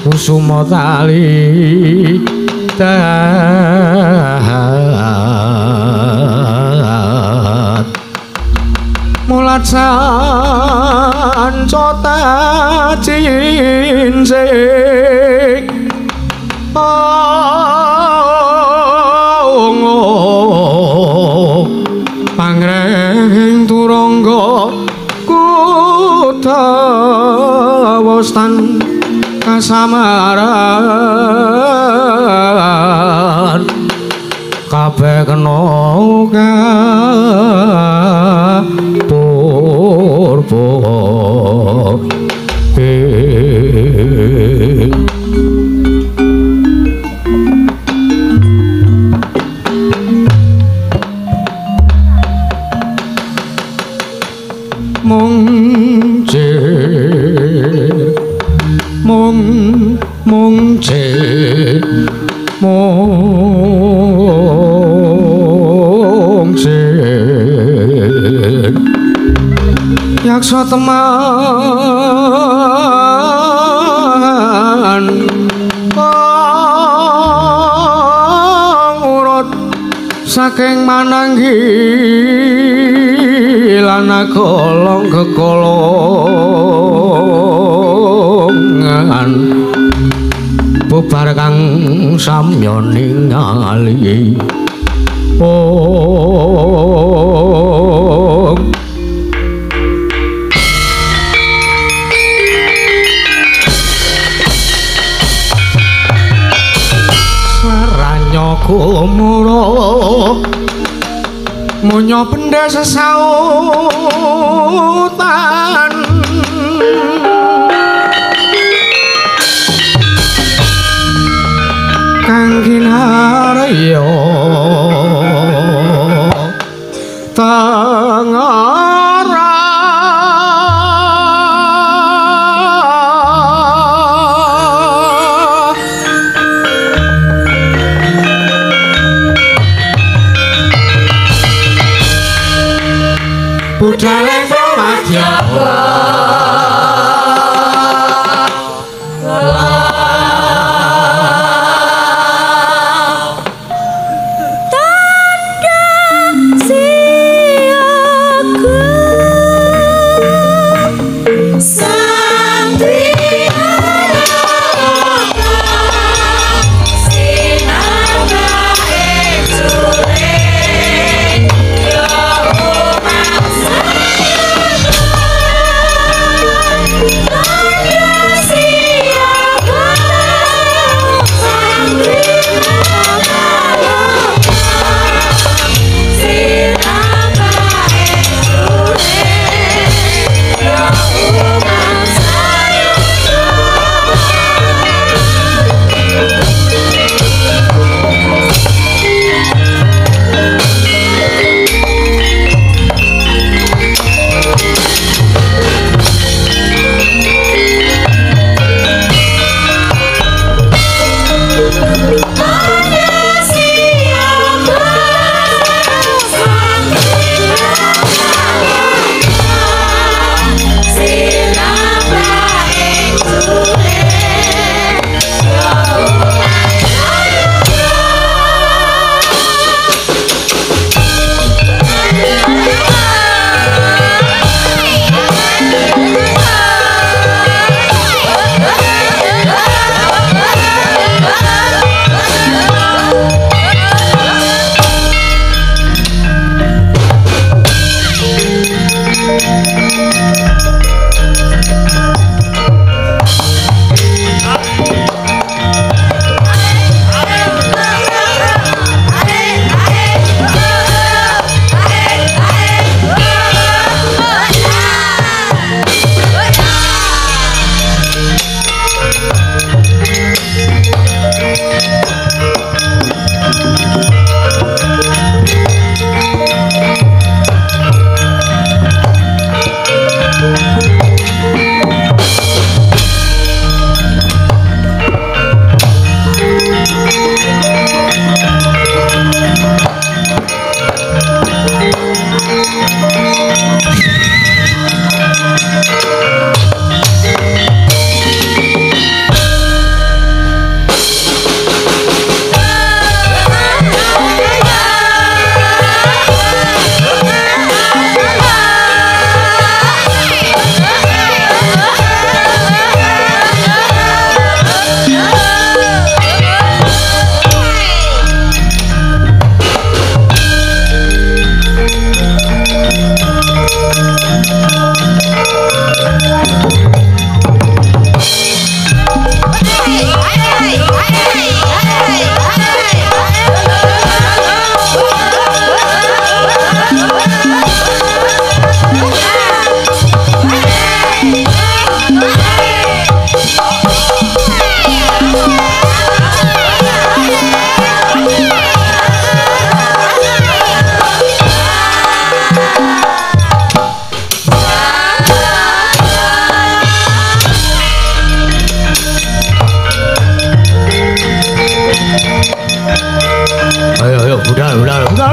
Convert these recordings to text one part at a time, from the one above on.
Kusuma tali dat mulat sancota cincing pangreng turangga kutawastan kasamaran kabeh kena kapurpa. Mung mung mung mung yaksa teman urut saking mananggi lan golong kekolongan bubar kang samya ningali. Oh saranya kumura munya benda sesautan kang kinarya tengara budale madya. Sinarka.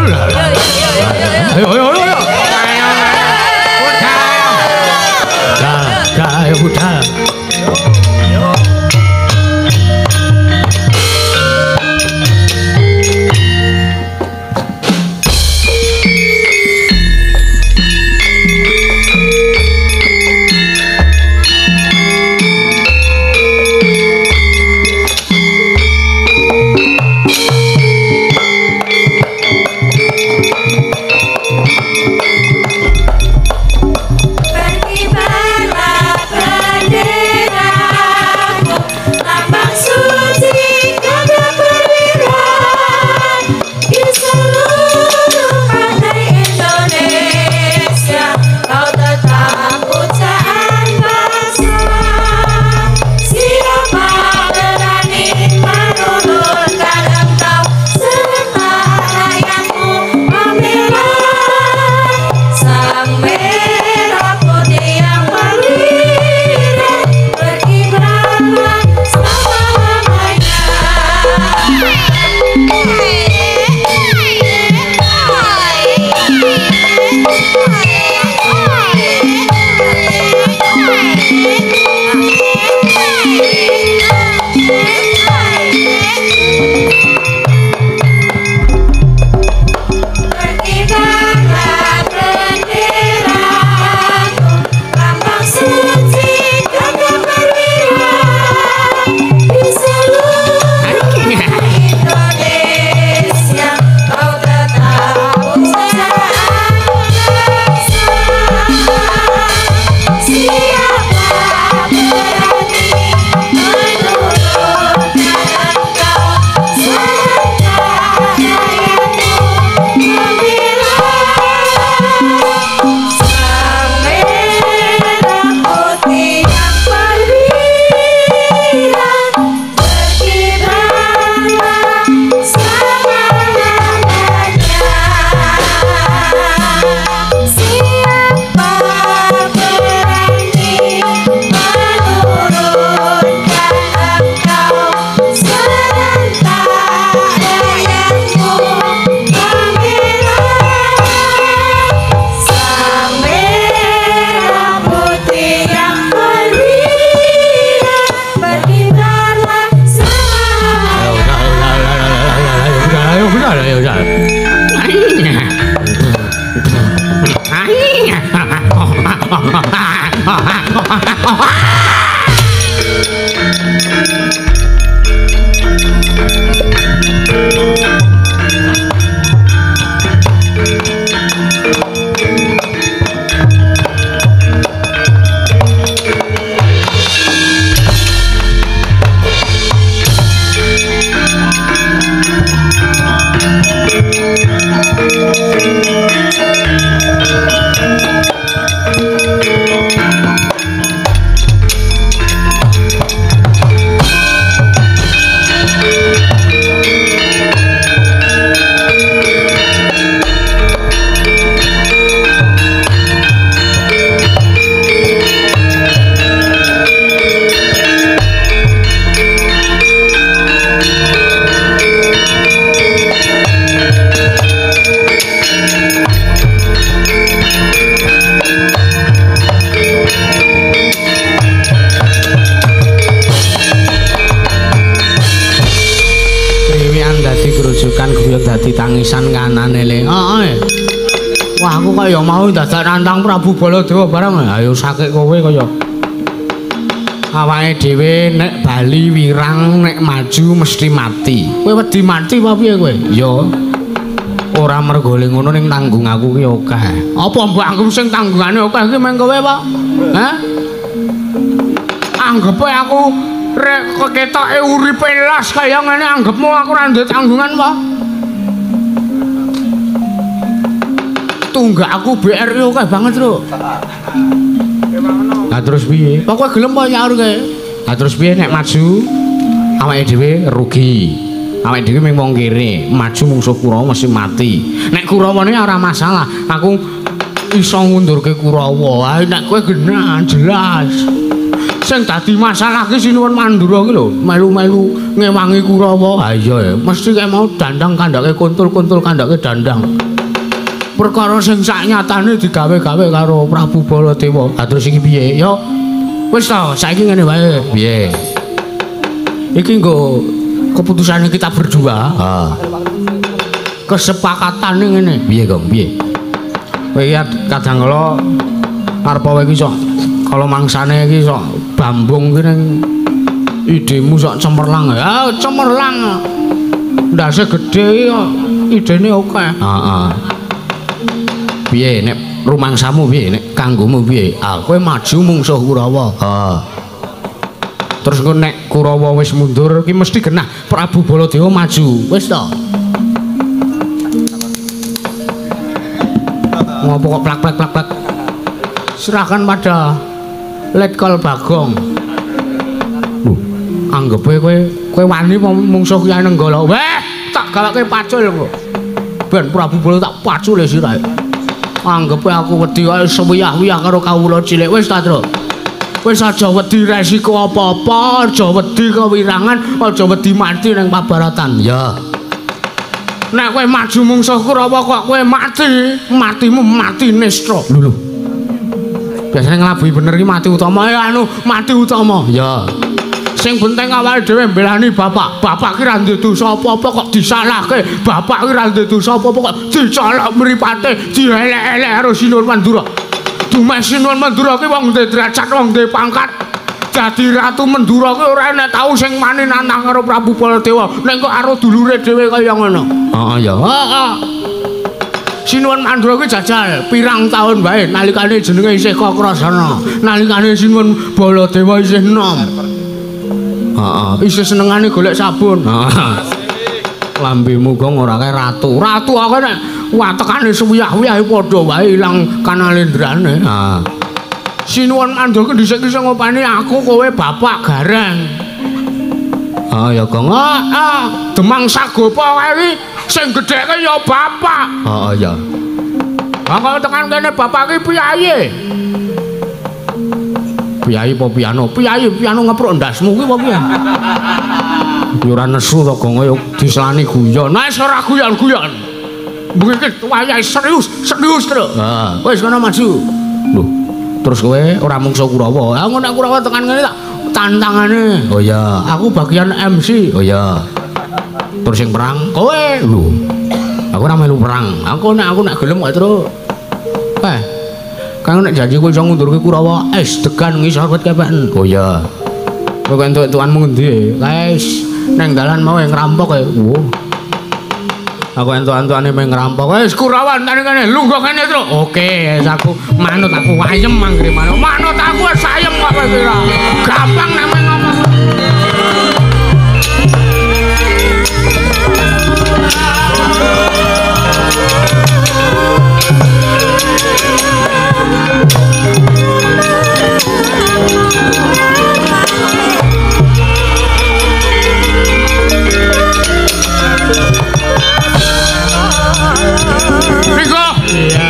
Ayo ayo ayo. Budal, ayo budal. Tangisan kanane le. Heeh. Wah, aku kaya mau dadak nantang Prabu Baladewa barang. Ayo sakit kowe kaya. Awake dhewe nek bali wirang nek maju mesti mati. Kowe wedi mati apa piye kowe? Ya. Ora mergo le ngono ning tanggung aku ki akeh. Apa mbok anggep sing tanggungane akeh ki meng kowe apa? Hah? Anggepe aku rek ketoke uripe las kaya ngene anggepmu aku ora ndek tanggungan apa? Tunggak aku BRI akeh banget lho. Lah terus piye? Pokoke gelem apa nyaur kowe? Lah terus piye nek maju awake dhewe rugi. Awake dhewe mung wong kere, maju mungsuh Kurawa mesti mati. Nek Kurawane ora masalah, aku iso ngundurke Kurawa. Nek kowe genah jelas. Sing dadi masalah ki Sinuwun Mandura ki lho, melu-melu ngewangi Kurawa. Ha iya ya, mesti kae mau dandang kandhake kuntul, kuntul kandhake dandang. Perkara sing saknyatane digawe-gawe karo Prabu Baladewa. Ha terus iki piye? Ya wis ta, saiki ngene wae. Piye? Iki nggo keputusane kita berdua. Ha. Kesepakatane ngene. Piye, Gong? Piye? Kowe iki kadang kala arep kowe iki sok kala mangsane iki sok bambung ki ning idemu sok cemerlang. Ya cemerlang. Ndase gedhe iki kok idene akeh. Heeh. Piye nek rumangsamu piye nek kanggomu piye? Ah kowe maju mungsuh Kurawa. Heeh. Terus engko nek Kurawa wis mundur ki mesti genah Prabu Baladewa maju. Wis to. Ngopo kok plak plak plak plak. Serahkan pada Letkol Bagong. Lho, anggepe kowe wani mungsuh Kyai Nenggala. Weh, tak gawake pacul kok. Ben Prabu Bala tak pacule sirahe. Anggepe aku wedi kaya sewiyah-wiyah karo kawula cilik. Wis ta, Tru. Wis aja wedi resiko apa-apa, aja wedi kewirangan, aja wedi mati ning pabaratan. Ya. Nek kowe maju mungsuh Kurawa kok kowe mati, matimu mati nestra. Lho lho. Biasane nglabuhi bener ki mati utama ya anu mati utama. Ya. Sing penting awake dhewe mbelani bapak. Bapak ki ra duwe dosa apa-apa kok disalahke. Bapak ki ra duwe dosa apa-apa kok dicolok mripate, dielek-elek karo Sinuwun Mandura. Dumeh Sinuwun Mandura ki wong duwe derajat, wong duwe pangkat. Dadi Ratu Mandura ki ora enek tau sing wani nantang karo Prabu Baladewa. Ning kok karo dulure dhewe kaya ngono. Heeh ya. Heeh. Sinuwun Mandura ki jajal pirang taun wae nalikane jenenge isih Kakrasana. Nalikane Sinuwun Baladewa isih enom. Heeh, isih senengane golek sabun. Heeh. Lambemu gong ora kae ratu. Ratu aku nek watekane suwiyah-wiyah padha wae ilang kanalendrane. Heeh. Sinuwun Mandura ki dhisik ki sing ngopeni aku kowe bapak gareng. Ah ya Gong. Heeh, Demang Sagopa kae iki sing gedheke ya bapak. Heeh ya. Lah kok tekan kene bapak ki piyayi. Piyayi apa piano? Piyayi piano ngepruk ndasmu kuwi apa piye? Ya ora nesu to Gong, ya diselani guyon. Nah wis ora guyon-guyon. Mbuh iki wayahe serius, serius terus. Heeh. Wis kono maju. Lho, terus kowe ora mungsuh Kurawa. Lah ngono nek Kurawa tekan kene tak tantangane. Oh iya, aku bagian MC. Oh iya. Terus sing perang kowe. Lho. Aku ora melu perang. Aku nek gelem kok terus. Kang nek janji kowe iso ngundurke Kurawa, es degan ngisor wit kepeken. Oh iya. Kowe entuk-entukanmu ngendi? Kae nang dalan mau ngrampok kae. Wah. Aku entuk-entukane meng ngrampok. Wis Kurawa entane kene, lungguh kene, Truk. Oke, wis aku manut aku ayem anggere manut. Manut aku wis ayem kok kowe kira. Gampang nek ngomong. Riko. Iya.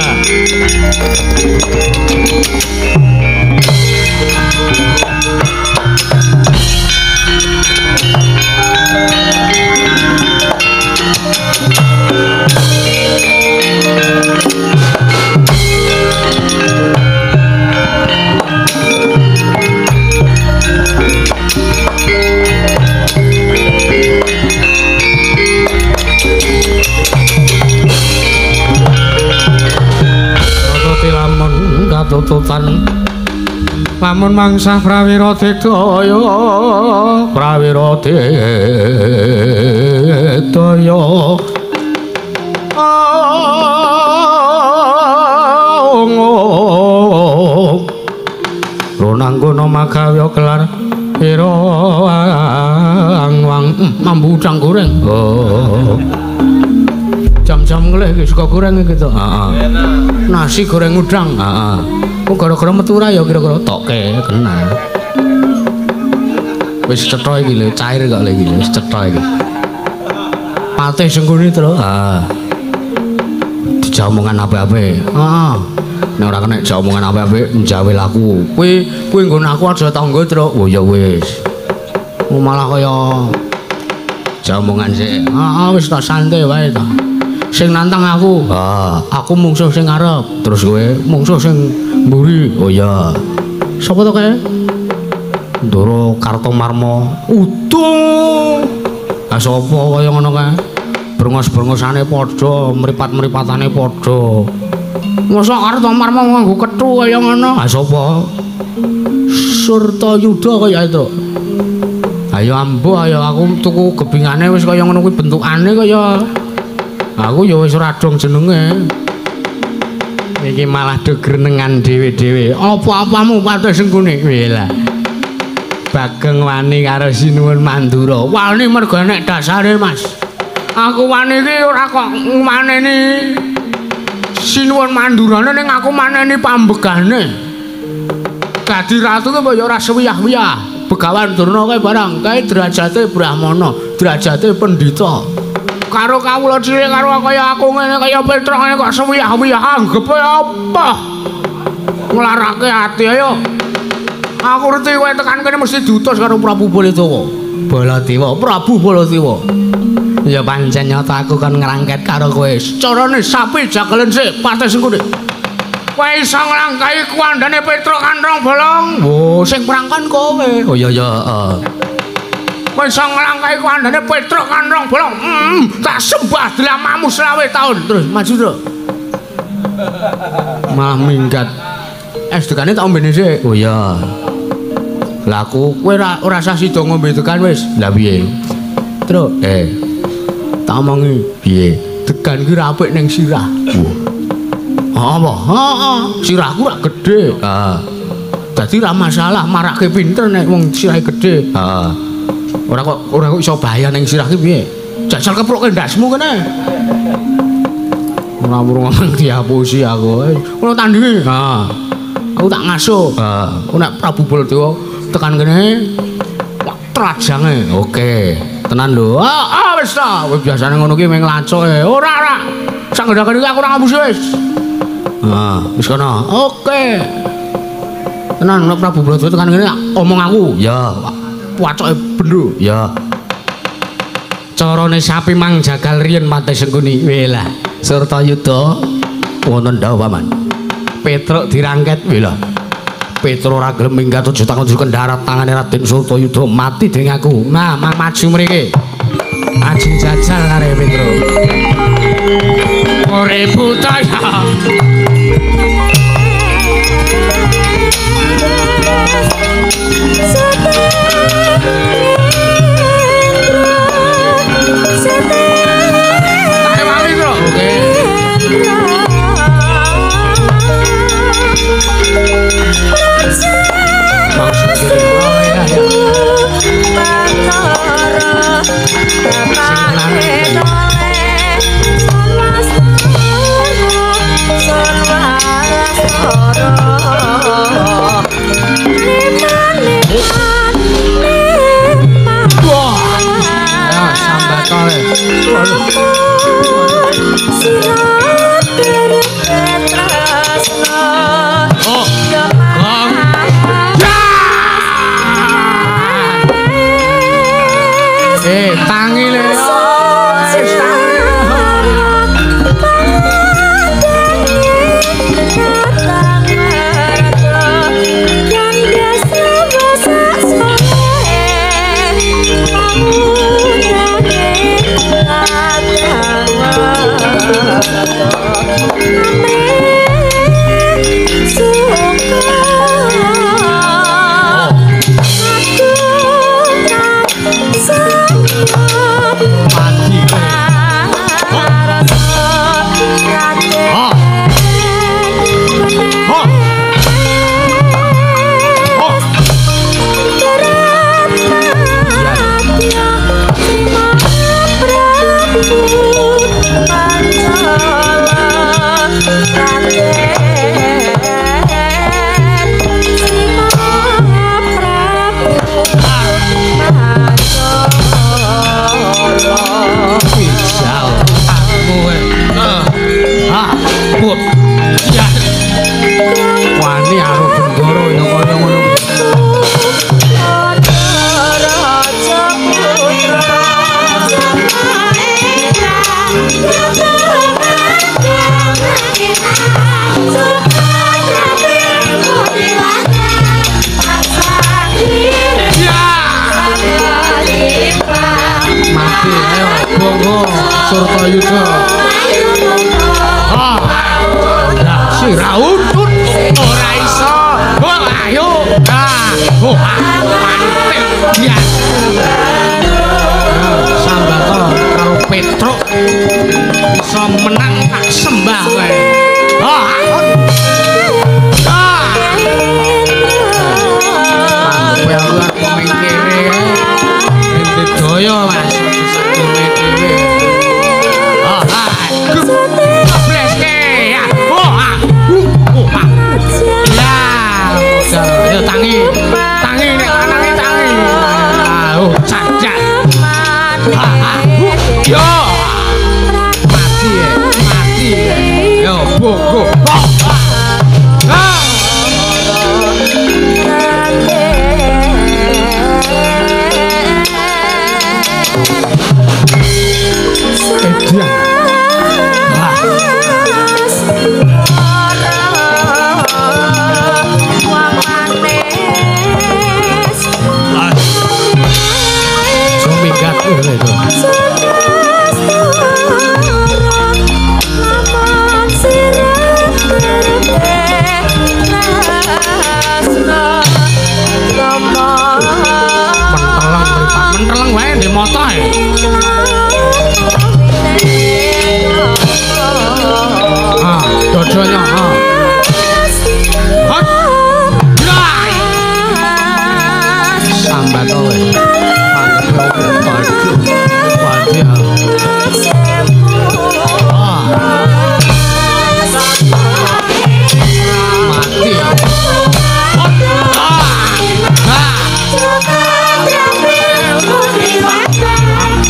Katututan lamun mangsa prawira didaya prawira didaya ronanggono magawya kelar ira angwang mambu udang goreng. Oh. Jam-jam ngelih iki sego goreng iki to. Heeh. Nasi goreng udang. Heeh. Kok gara-gara metu ora ya kira-kira toke kena. Wis cetha iki lho, cair kok lho iki, wis cetha iki. Patih senggone to. Heeh. Dijamongan apik-apik. Heeh. Nek ora kena jak omongan apik-apik njawil aku. Kuwi kuwi nggon aku aja tangga, Truk. Oh ya wis. Malah kaya jak omongan sik. Heeh, wis tak santai wae ta. Sing nantang aku. Ha, aku mungsuh sing ngarep. Terus kowe mungsuh sing mburi. Oh iya. Sapa to kae? Ndoro Kartomarma. Utuh. Ah sapa kaya ngono kae? Brengos-brengosane padha, mripat-mripatane padha. Mosok Kartomarma nganggo kethu kaya ngono? Ah sapa? Surtayuda kaya itu. Ayo ambuh, ayo aku tuku gebingane wis kaya ngono kuwi bentukane kaya aku ya wis ora dong jenenge. Iki malah do grenengan dhewe-dhewe. Apa-apamu Patih Sengkuni? Wela. Bageng wani karo Sinuwun Mandura. Wani mergo nek dasare, Mas. Aku wani iki ora kok maneni Sinuwun Mandurane ning aku maneni pambegane. Dadi ratu ki ya ora sewiyah-wiyah. Begawan Durna kae barang kae derajate brahmana, derajate pendhita. Karo kawula cilik karo kaya aku ngene kaya Petruk ngene kok sewiyah-wiyah anggepe apa? Nglarake ati ayo. Aku ngerti kowe tekan kene mesti diutus karo Prabu Baladewa. Baladewa, Prabu Baladewa. Ya pancen nyata aku kon ngrangket karo kowe. Carane sapi jagelen sik Patih Sengkuni. Kowe iso nglangkahi kuandane Petruk Kanthong Bolong. Wo, sing prangkon kowe. Oh iya ya, heeh. Kowe iso nglangkahi kuandane Petruk Kanthong Bolong. Tak sembah dramamu 25 taun. Terus maju, Truk. Malah minggat. Es degane tak ombene sik. Oh iya. Lah aku kowe ora usah sida ngombe degan wis. Lah piye? Truk, tak omongi piye? Degan ki ra apik ning sirah. Apa? Heeh, sirahku rak gedhe. Heeh. Dadi ra masalah marake pinter nek wong sirahe gedhe. Heeh. Ora kok iso bahaya ning sirah ki piye? Jajal kepruke ndasmu kene. Ora murung ngomong dihapusi aku. Kulo tandingi. Heeh. Aku tak ngasuh. Heeh. Ku nek Prabu Baladewa tekan kene trajange. Oke. Tenan lho. Ah, wis ta. Kowe biasane ngono ki mung nglacoke. Ora ora. Sak ngedakene iki aku ora ngapusi wis. Ah, wis kono. Oke. Tenan nek Prabu Baladewa tekan kene omong aku. Ya, wacoke bendo. Ya. Carane sapi mang jagal riyen Patih Sengkuni. Welah, Surtayuda wonten dawuh Paman. Petruk dirangket. Welah. Petruk ora gelem minggat aja takon kendarat tangane Raden Surtayuda mati dening aku. Nah, mang maju mriki. Ajeng jajal karo Petruk. Ore putaya. Monggo Surtayuda. Ah. Lah sirah untut ora iso. Oh, ayo. Ah, oh, pantil ya. Sambato karo Petruk iso menang tak sembah kowe. Ah. Ah. Kowe arep mengkere. Ente daya Mas, sakjane dhewe. Ah, ah. Bleske ya. Oh, ah. Oh, ah. Lah, ayo tangi. Tangi nek lanange tangi. Ah, oh, cacak. Ah, ah. Yo. Mati ya, mati ya. Yo, bogo. Ah. Edan. Ah. Minggat itu. Menteleng mripat, menteleng wae ndek mata e. Ah, dodone ah. Hot. Sambat kowe. Mati.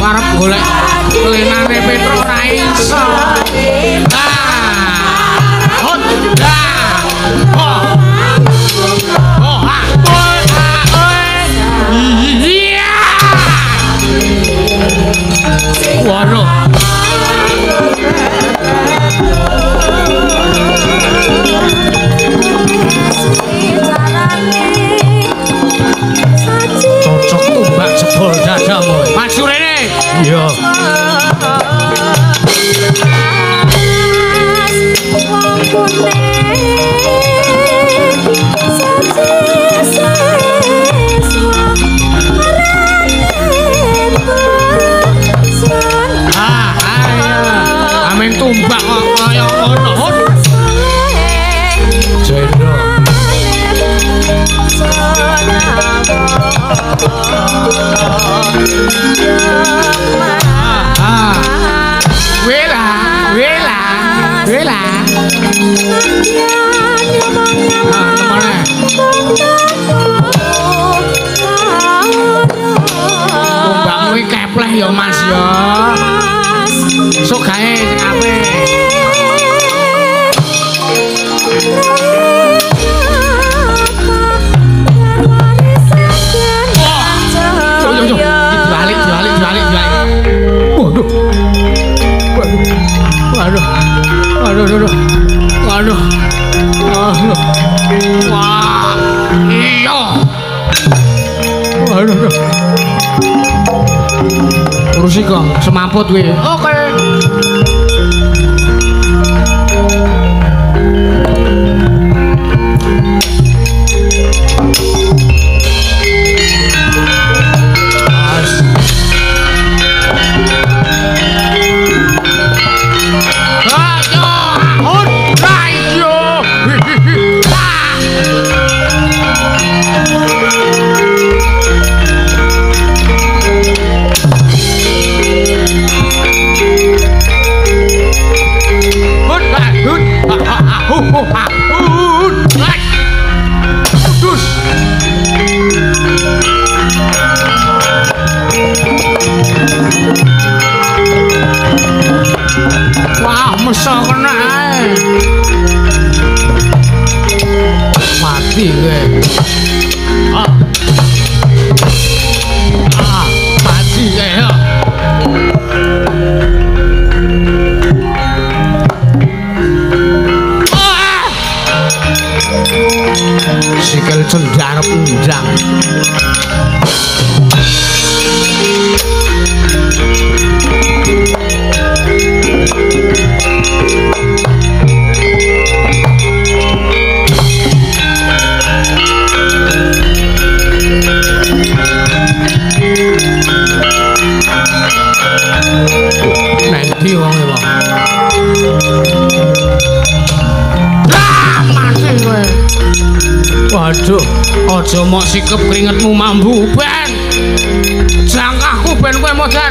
Arep golek lenane Petruk ora iso. Ah. Hot. Ah. Oh. Oh, ah. Oh, ah. Iya. Waduh. Cocok tumbak jebol dadamu. Maju rene. Iya. Ah, ayo. Amin tumbak kok kaya ngono. Jendro. Ah. Wela, wela, wela. Ah, temone. Tumbakmu iki kepleh ya Mas ya. Sok gawe sing apik. Yo yo yo, dibalik dibalik dibalik dibalik. Waduh. Waduh. Waduh. Waduh waduh. Waduh. Waduh. Wah. Iya. Waduh. Urusi kok semamput kuwi. Oke. Wah, mesa kena ae. Mati kowe. Ah. Ah, mati kowe ya. Ah! Sikil cendar undang. Aduh, aja mok sikep keringetmu mambu ben. Jangkahku ben kowe modar.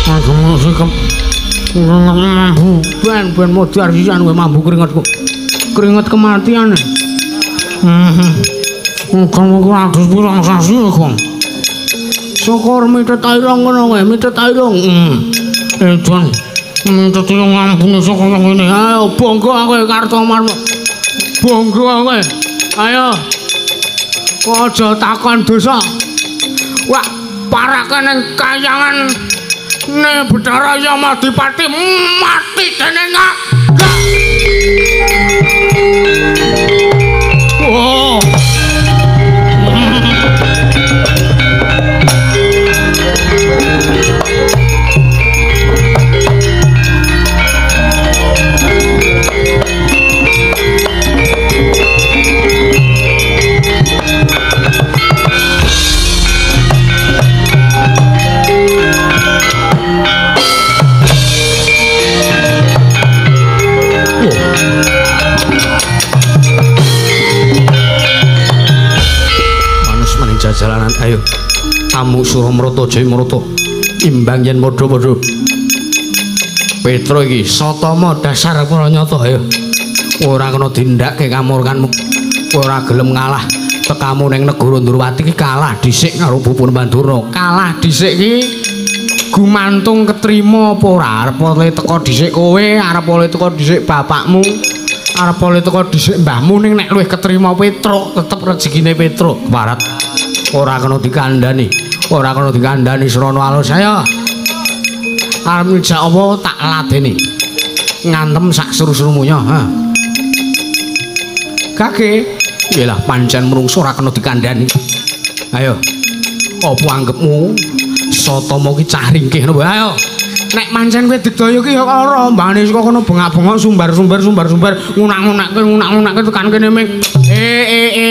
Aja mok sikep keringetmu mambu ben, ben modar sisan kowe mambu keringetku. Keringet kematian. Kamu ku adus pirang sasi kok. Syukur mitet airong ngono kowe, mitet airong. Edan. Mitet airong ampun iso kaya ngene. Ayo bangga kowe Kartomarmo. Bangga kowe. Ayo. Kok aja takon dosa. Wah, parake ning kayangan ne Bathara Yamadipati mati dening naga. Oh. Jalanan ayo amu Suramrata Jayamrata imbang yen padha-padha Petro iki Satama dasar pranyata ayo ora kena dindhakke kamurkanmu ora gelem ngalah tekamu ning negara Ndurwati iki kalah dhisik karo Pupun Bandurna kalah dhisik iki gumantung ketrima apa ora arep oleh teka dhisik kowe arep oleh teka dhisik bapakmu arep oleh teka dhisik mbahmu ning nek luwih ketrima Petruk tetep rezekine Petruk barat ora kena dikandhani, ora kena dikandhani srana alus. Ayo. Arep njak apa tak ladeni. Ngantem sak seru-serumu nya, ha. Kake, iyalah pancen mrungsu ora kena dikandhani. Ayo. Apa anggepmu Satama ki cah ringkih ngono? Ayo. Nek pancen kowe digdaya ki ya ora mbane saka kono bengak-bengok sumbar-sumbar sumbar-sumbar ngunak-ngunakke ngunak-ngunakke tekan kene ming.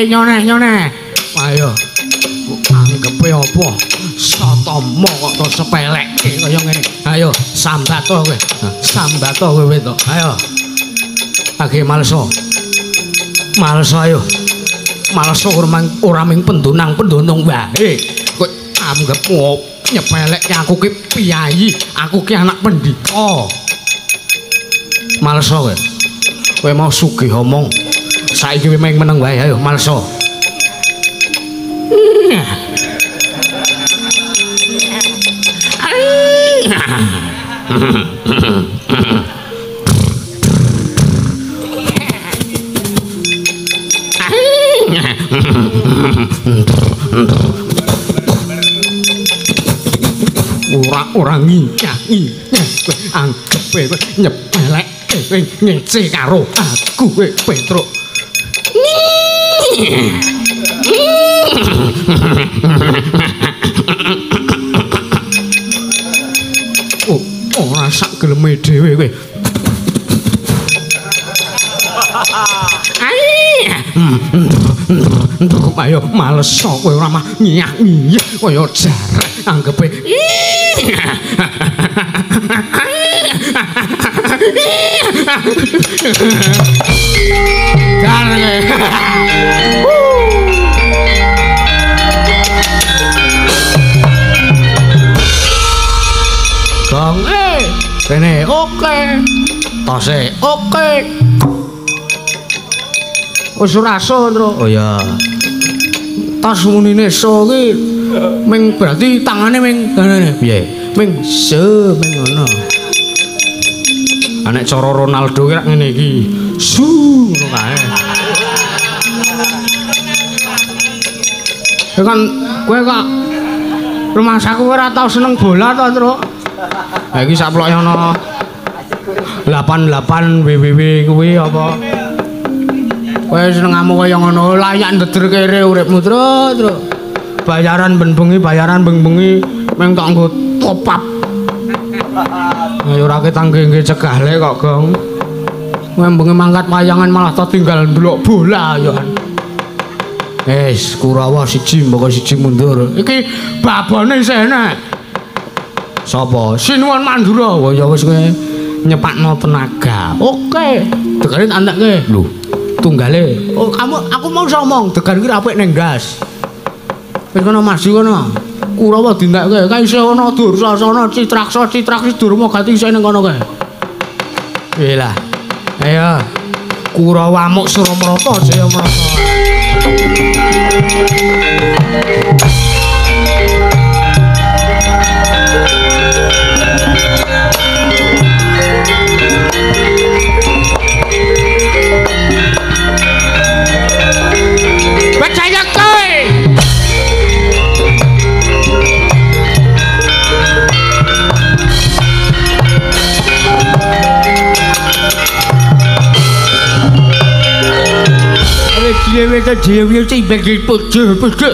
Nyoneh nyoneh. Ayo. Anggepe apa? Satama kok to sepelekke kaya ngene. Ayo sambato kowe. Sambato kowe wedok. Ayo. Age maleso. Maleso ayo. Maleso ora ming pendonang-pendonong wae. Kowe anggepmu nyepelekke aku ki piyayi, aku ki anak pendhita. Maleso kowe. Kowe mau sugih omong. Saiki kowe meng meneng wae ayo maleso. Ora nginyah-nginyah kowe anggepe kowe nyepelekke kowe ngece karo aku kowe Petruk. Oh, ora sak geleme dhewe kowe. Ayo males kowe ora mah nyah-nyah kaya jareh anggepe. Jareh. Gong rene oke. Tose oke. Wis ora so, Tru. Oh iya. Tas munine so ki ming berarti tangane ming ngene. Piye? Ming se ming ngono. Nek cara Ronaldo ki rak ngene iki. Su ngono kae. Ya kan kowe kok rumangsaku ora tau seneng bola to, Tru. Ha iki saploke ana 88 www kuwi apa? Kowe senengamu kaya ngono, layak ndeder kere uripmu, Tru, Tru. Bayaran ben bengi, bayaran ben bengi mung tok nggo top up. Ya ora ketangge nggih cegah le kok, Gong. Kowe bengi mangkat wayangan malah to tinggal ndelok bola ya. Wis, Kurawa siji mboko siji mundur. Iki babone isih enek. Sapa? Sinuwun Mandura. Oh ya wis kowe nyepakno tenaga. Oke. Degane tak entekke. Lho, tunggale. Oh, kamu aku mau ngomong, degan iki apik ning ndas. Wis kono maju kono. Kurawa dintekke. Kae isih ana Dursasana, Citraksa, Citraksi, Durma Gati isih ning kono kae. Piye lah. Ayo. Kurawa amuk Suramrata Jayamrata. Percaya kowe. Dhewe to dhewe sing bagi pujo-pujo.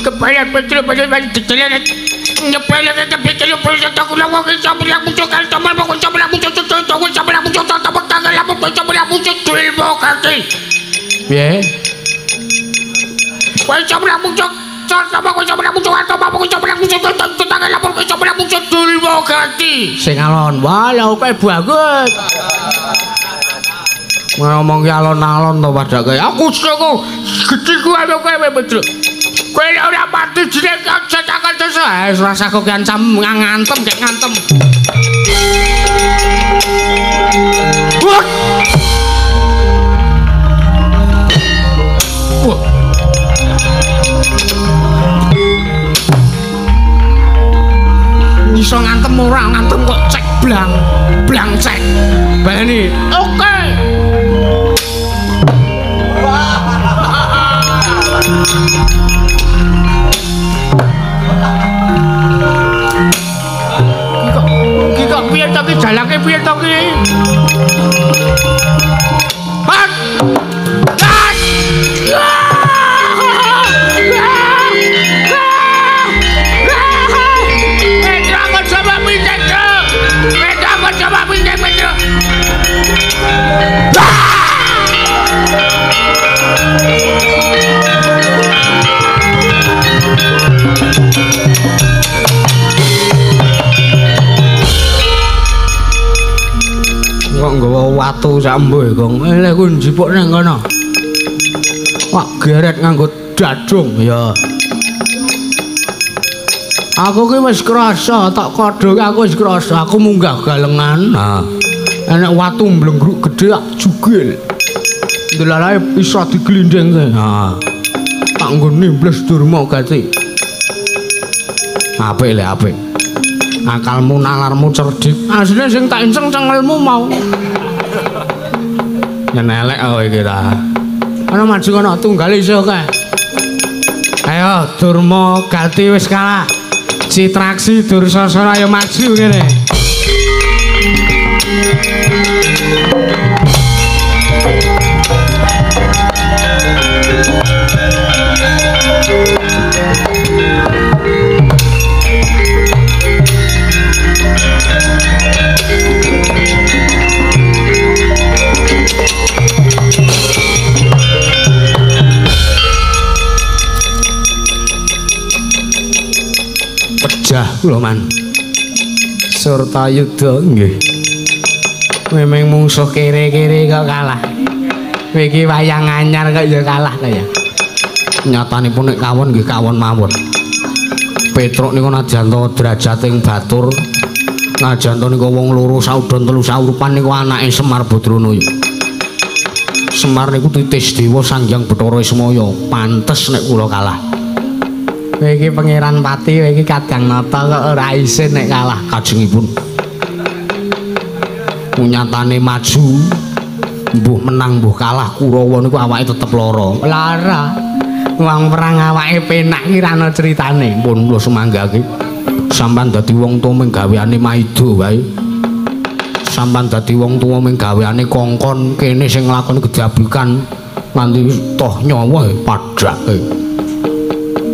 Kepayan petro payan ditelan. Nyepele ke petro pujo tak kula wong iso bilang pujo kal teman wong iso bilang pujo pujo wong iso bilang pujo tak tangan lamun iso bilang pujo ilmu kaki. Piye? Wong iso bilang pujo sama wong iso bilang pujo atau wong iso bilang pujo tangan lamun iso bilang pujo ilmu kaki. Sing alon, wah lha oke bagus. Ngomong ki alon-alon to padake. Aku saka gedhe ku aku kowe Petruk. Kowe ora mati jeneng cetakan desa. Eh ora usah kok ngancam ngantem gek ngantem. Wah. Wah. Iso ngantem ora ngantem kok cek blang. Blang cek. Baleni. Oke. Iki kok piye to ki jalake piye to ki? Hat! Hat! Petro coba pindah, Petro coba pindah, Petro. Kok nggawa watu sak mbuh, Gong. Lha ku njipuk nang kono. Wah, geret nganggo dadung ya. Aku ki wis krasa, tak kodho aku wis krasa, aku munggah galengan. Ha. Enek watu mblenggruk gedhe tak jugil. Ndelalae iso diglindingke. Ha. Tak nggo nimbles Durma Gati. Apik le apik. Akalmu nalarmu cerdik. Asline sing tak inceng cengelmu mau. Yen elek kowe iki ta. Ana maju kono tunggale isih akeh. Ayo Durma Gati wis kalah. Citraksi Dursasana ayo maju kene. Pejah kula man. Surtayuda nggih. Memang mungsuh kere-kere kok kalah. Kowe iki wayang anyar kok ya kalah ta ya. Nyatanipun nek kawon nggih kawon mawon. Petruk niku najan to derajate batur. Najan to niku wong loro saudon telu saurupan niku anake Semar Badranaya. Semar niku titis dewa Sang Hyang Bathara Ismaya. Pantes nek kula kalah. Kowe iki Pangeran Pati, kowe iki Kadang Nata kok ora isin nek kalah kajengipun. Nyatane maju mbuh menang mbuh kalah Kurawa niku awake tetep lara. Lara. Wong perang awake penak iki ra ana critane. Pun kula sumanggake. Sampan dadi wong tuwa mung gaweane maida wae. Sampan dadi wong tuwa mung gaweane kongkon kene sing nglakoni gedablikan nganti toh nyawa padhake.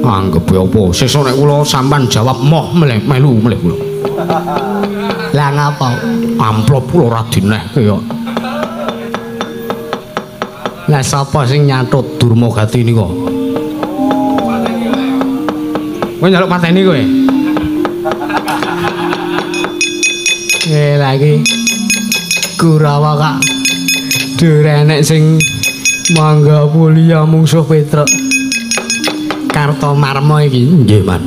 Anggep apa? Sesuk nek kula sampan jawab moh mleh melu mleh kula. Lah ngapa? Amplop kula ora dinehke kok. Lah sapa sing nyatut Durma Gati nika? Kowe njaluk pateni kowe? Lha iki Kurawa kak Dure enek sing mangga mulia mungsuh Petruk. Kartomarma iki nggih, Man.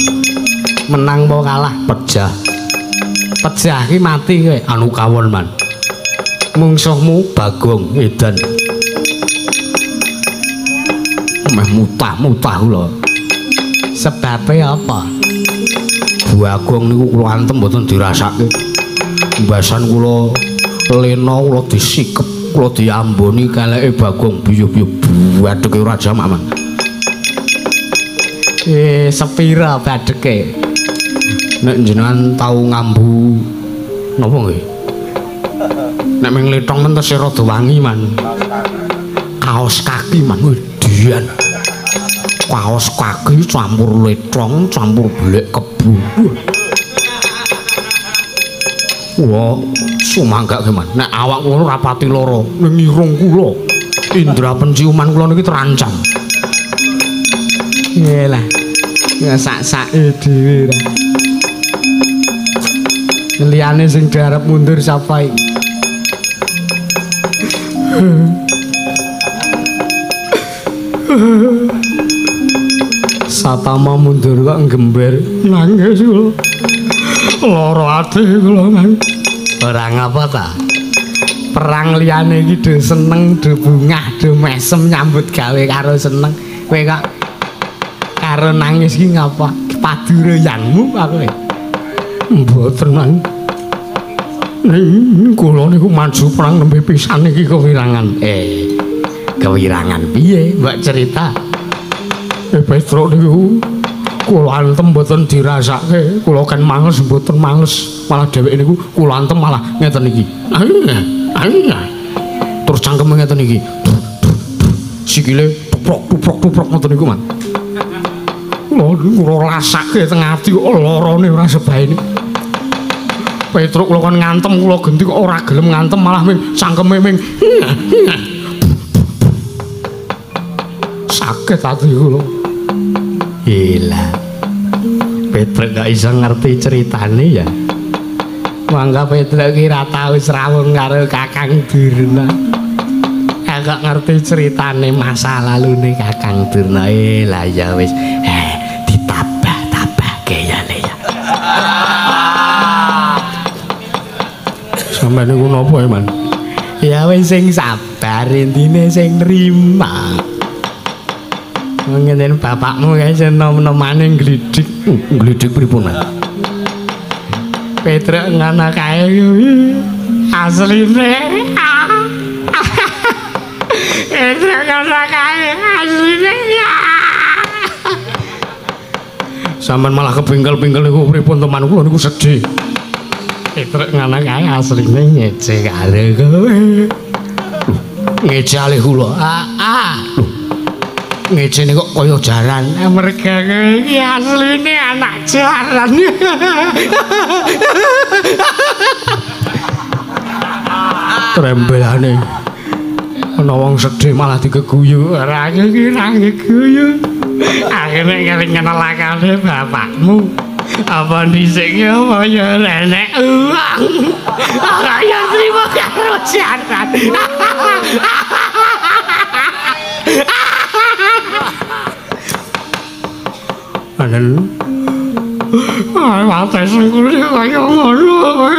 Menang apa kalah? Pejah. Pejah ki mati kowe. Anu kawon, Man. Mungsuhmu Bagong edan. Meh mutah-mutah kula. Sebabe apa? Bagong niku kula antem mboten dirasake. Mbasan kula lena kula disikep, kula diamboni keleke Bagong biyuh-biyuh badheke ora jamak, Man. Sepira badheke? Nek jenengan tau ngambu napa nggih? Nek ming letong men tesih rada wangi, Man. Kaos kaki, Man. Dian. Kaos kaki campur letong, campur blek kebu. Kula sumanggake, Man. Nek awak kula ora pati lara, ning irung kula indra penciuman kula niki terancam. Nggih lah. Ngesak-sake dhewe ra. Liyane sing diarep mundur sapa iki? Satama mundur kok nggember nangis kula. Lara ati kula, Man. Ora ngapa ta? Perang liyane iki do seneng, do bungah, do mesem nyambut gawe karo seneng. Kowe kok karo nangis iki ngapa? Padureyanmu aku. Mboten, Man. Ning kula niku maju perang nembe pisan iki kewirangan. Kewirangan piye? Mbok cerita. Petruk niku kula antem mboten dirasake, kula kan males mboten males. Malah dheweke niku kula antem malah ngeten iki. Terus cangkeme ngeten iki. Sikile tuprok-tuprok-tuprok ngoten niku, Man. Kula rasake teng ati kok larane ora sebaene. Petruk kula kon ngantem kula genti kok ora gelem ngantem malah ming cangkeme ming sakit ati kula. Gila. Petruk gak iso ngerti ceritane ya. Mangga Petruk ki ra tau srawung karo Kakang Durna. Kok ngerti ceritane masa lalune Kakang Durna. Lah ya wis. Ditabah-tabahke ya le ya. Sampeyan niku napa ya, Man? Ya wis sing sabar intine sing nrima. Ngene bapakmu kae senom-nomane nglidik. Nglidik pripun, Man? Petruk ngono kae kuwi asline. Petruk ngono kae asline. Sampeyan malah kebingkel-bingkel niku pripun teman kula niku sedih. Petruk ngono kae asline ngece karo kowe. Ngece alih kula. Lho. Ngecene kok kaya jaran. Merga kowe iki asline anak jaran. Trembelane. Ana wong sedih malah digeguyu. Ora iki ra geguyu. Akhire kelingan lakane bapakmu. Apa dhisik apa ya enek uang. Ora ya trimo karo jaran. Anen. Wates kuwi kaya ngono kowe.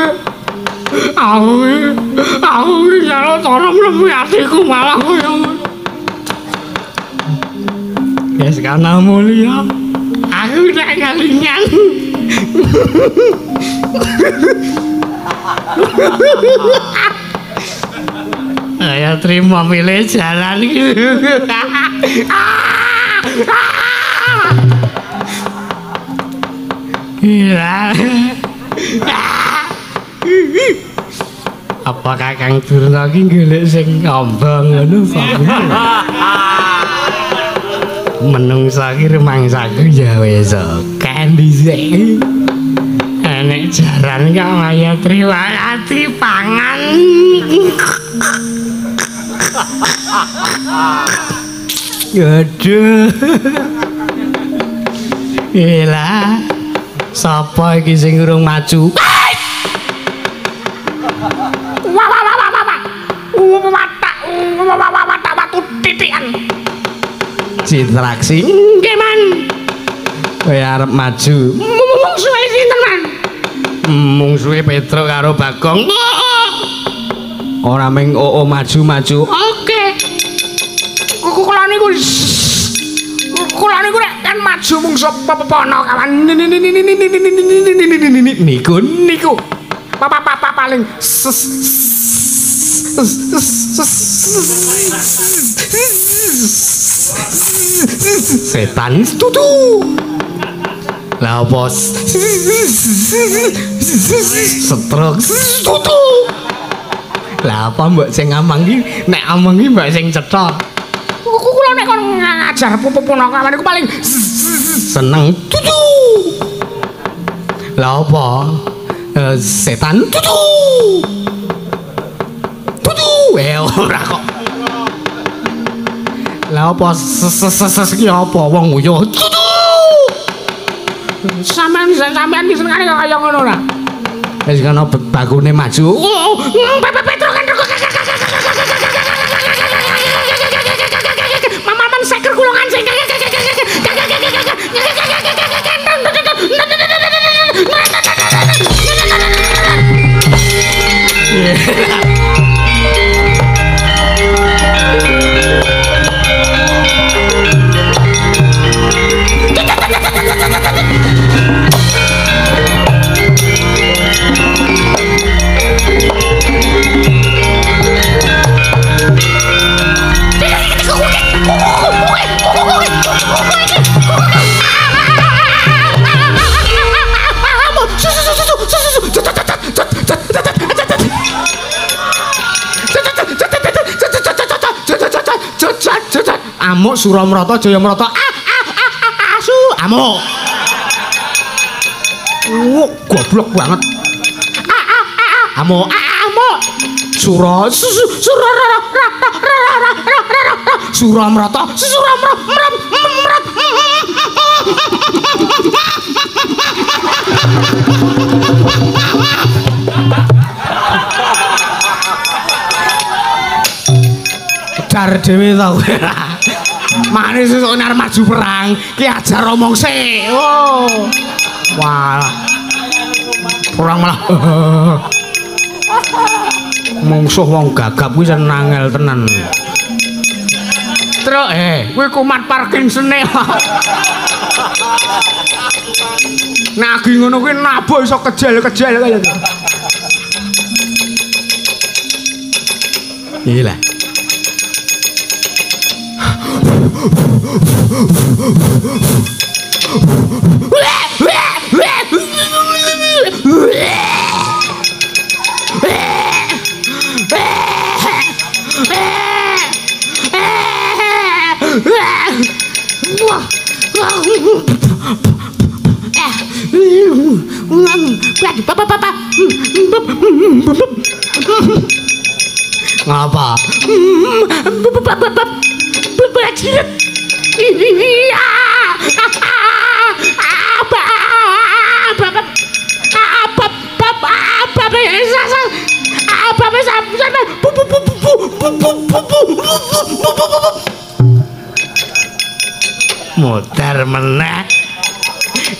Aku iki jaluk tolong mlebu atiku malah kaya ngono. Wis kana mulya. Aku nek kelingan. Ayo trimo milih jalan iki. Gila. Apa Kakang Durna iki golek sing ngambang ngono apa? Menungsa iki rumangsaku ya wis kan dhisik. Nek jaran kok kaya triwati pangan. Aduh. Gila. Sapa iki sing urung maju? Wah wah wah wah wah. Citraksi. Nggih, Man. Kowe arep maju. Mungsuhe sinten, Man? Mungsuhe Petruk karo Bagong. Ora ming oo maju-maju. Oke. Kula niku kula niku nek kan maju mungsuh pepono kawan niku niku papa paling setan tutu. Lah apa stroke tutu. Lah apa mbok sing amang iki nek amang iki mbok sing cetha. Kula nek kon ngajar pupunakawan iku paling seneng tutu. Lah apa setan tutu. Tutu ora kok. Lah apa ses iki apa wong nguyuh tutu. Sampeyan sampeyan iki senengane kaya ngono ora. Wis kono bagune maju. Petruk kan Mamaman seker kulungan sing. Amuk Suramrata Jayamrata asu amuk. Goblok banget. Amuk amuk. Sura sura Suramrata Suramrat. Jar dhewe ta kowe. Mane sesuk nek maju perang ki ajar omong sik. Oh. Wah. Perang malah. Mungsuh wong gagap kuwi senangel tenan. Truk kuwi kumat Parkinsone. Nagi ngono kuwi nabuh iso kejel-kejel kaya. Iya. Ngapa? Muter meneh.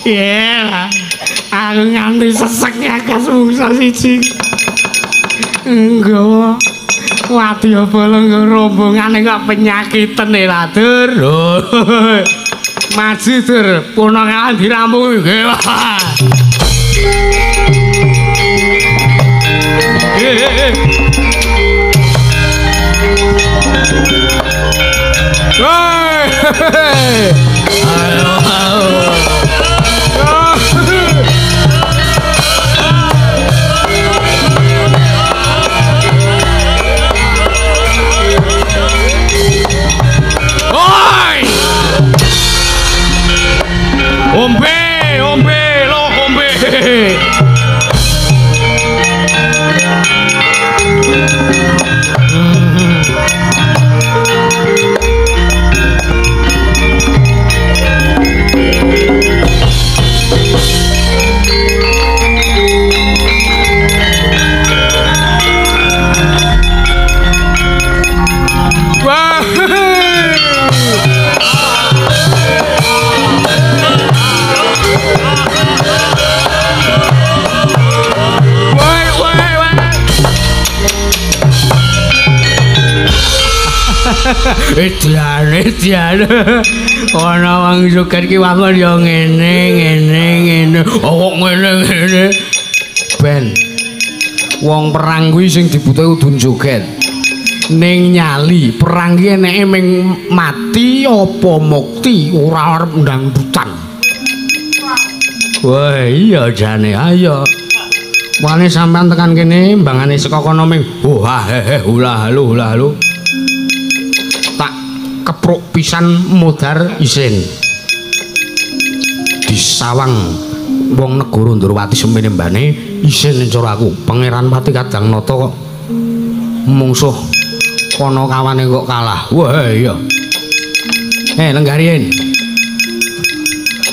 Yeah, aku nganti sesek ngakas mungsa siji. Nggawa wadyabala nggo rombongane kok penyakiten e Ladur. Maju Dur, punakawan dirampung nggih. Ayo. Oi! Ombe, ombe, lo ombe. Edian, edian. Ana wong joget ki wangun ya ngene, ngene, ngene. Oh kok ngene, ngene. Ben. Wong perang kuwi sing dibutuhke kudu joget. Ning nyali, perang ki eneke ming mati apa mukti, ora arep ndangdutan. Wah, iya jane, ayo. Wane sampean tekan kene mbangane saka kono ming oh ha he he hula halu hula halu. Tak kepruk pisan modar isin. Disawang wong negara Ndorowati semene mbane isin cara aku. Pangeran Pati Kadang Nata kok mungsuh kono kawane kok kalah. Wah iya. Lenggarien.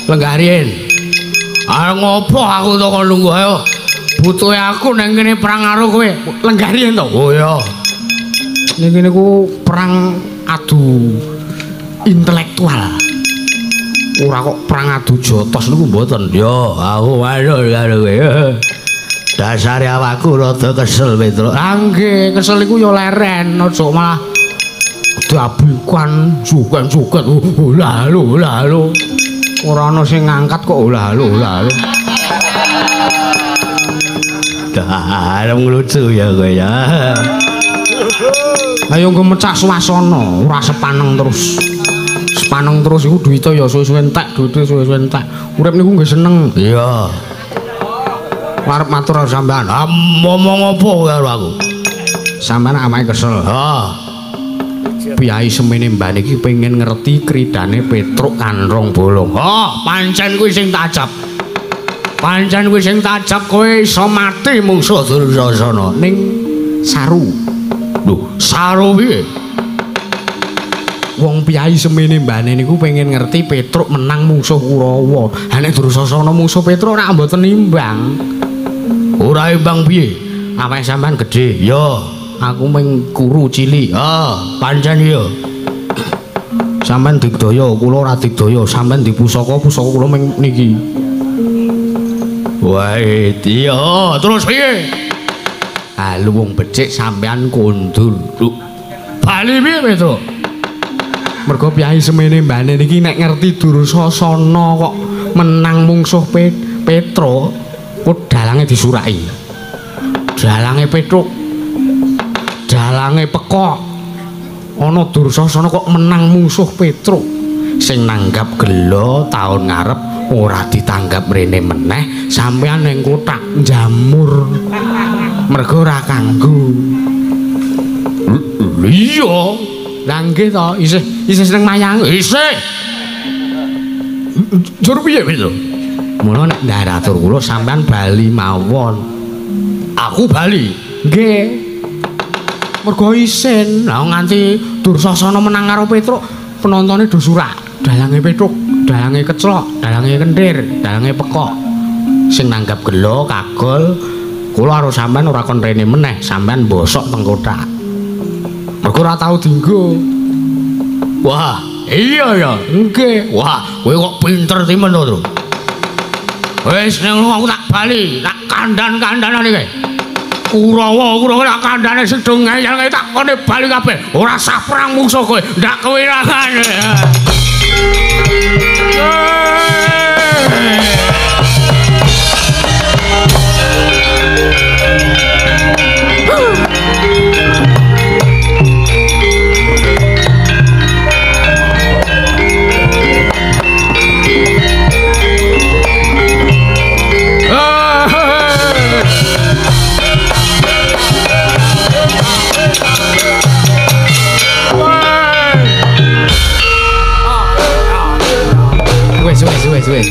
Lenggarien. Ah ngopo aku to kon lungguh ayo. Butuhe aku nang kene perang karo kowe. Lenggarien to? Oh iya. Ning kene ku perang adu intelektual. Ora kok perang adu jotos niku mboten. Yo, aku manut karo kowe. Dasare awakku rada kesel, Petro. Ah nggih, kesel iku yo leren, aja malah dabikan joget-joget. Lah lho, lah lho. Ora ana sing ngangkat kok lah lho, lah lho. Dah, lucu ya kowe ya. Ayo nggo mecah suasana, ora sepaneng terus. Sepaneng terus iku duwite ya suwe-suwe entek, duwite suwe-suwe entek. Urip niku nggih seneng. Iya. Arep matur karo sampean. Ah, ngomong apa karo aku? Sampean awake kesel. Ha. Piyai semene mbane iki pengen ngerti kridane Petruk Kanrong Bolong. Ha, pancen kuwi sing tajab. Pancen kuwi sing tajab kowe iso mati mungsuh Dursasana ning saru. Lho, saru piye? Wong piyai semene mbane niku pengen ngerti Petruk menang mungsuh Kurawa. Ha nek Dursasana mungsuh Petruk ora mboten imbang. Ora imbang piye? Awake sampean gedhe. Ya, aku mung kuru cilik. Ha, pancen iya. Sampean digdaya, kula ora digdaya. Sampean dipusaka, pusaka kula mung niki. Wah, iya, terus piye? Ah, lu wong becik sampean kondur. Bali piye, Petro? Mergo piyai semene mbane niki nek ngerti Dursasana kok menang mungsuh Petro, kok dalange disuraki. Dalange Petruk. Dalange Pekok. Ana Dursasana kok menang mungsuh Petruk. Sing nanggap gelo taun ngarep ora ditanggap mrene meneh, sampean ning kothak jamur. Mergo ora kanggo. Iya. Lah nggih to, isih isih seneng mayang. Isih. Jur piye to? Mula nek ndaratur kula sampean bali mawon. Aku bali. Nggih. Mergo isin. Lah nganti Dursasana menang karo Petruk, penontone do surak. Dalange Petruk, dalange Keclok, dalange Kenthir, dalange Pekok. Sing nanggap gelo kagol, kula karo sampean ora kon rene meneh, sampean bosok teng kothak. Mergo ora tau dinggo. Wah, iya ya, nggih. Wah, kowe kok pinter timen to, Tru. Wis ning aku tak bali, tak kandhan-kandhanane kowe. Kurawa-kurawa tak kandhane sing do ngeyel tak kone bali kabeh. Ora sah perang mungsuh kowe, ndak kewirangan. Wes.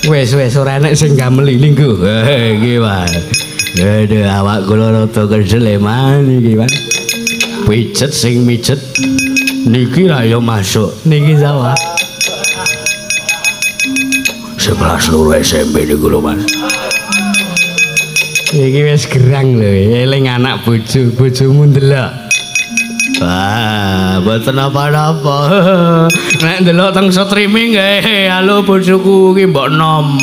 Wes wes ora enek sing gameli linggo. Iki wae. Aduh awak kula rada keseleman iki, Pak. Pijet sing mijet niki ra ya masuk. Niki sawah. 11 loro SMP niku lho, Mas. Iki wis gerang lho, eling anak bojo, bojomu ndelok. Wah, mboten napa-napa. Nek ndelok teng streaming halo bojoku iki mbok nom.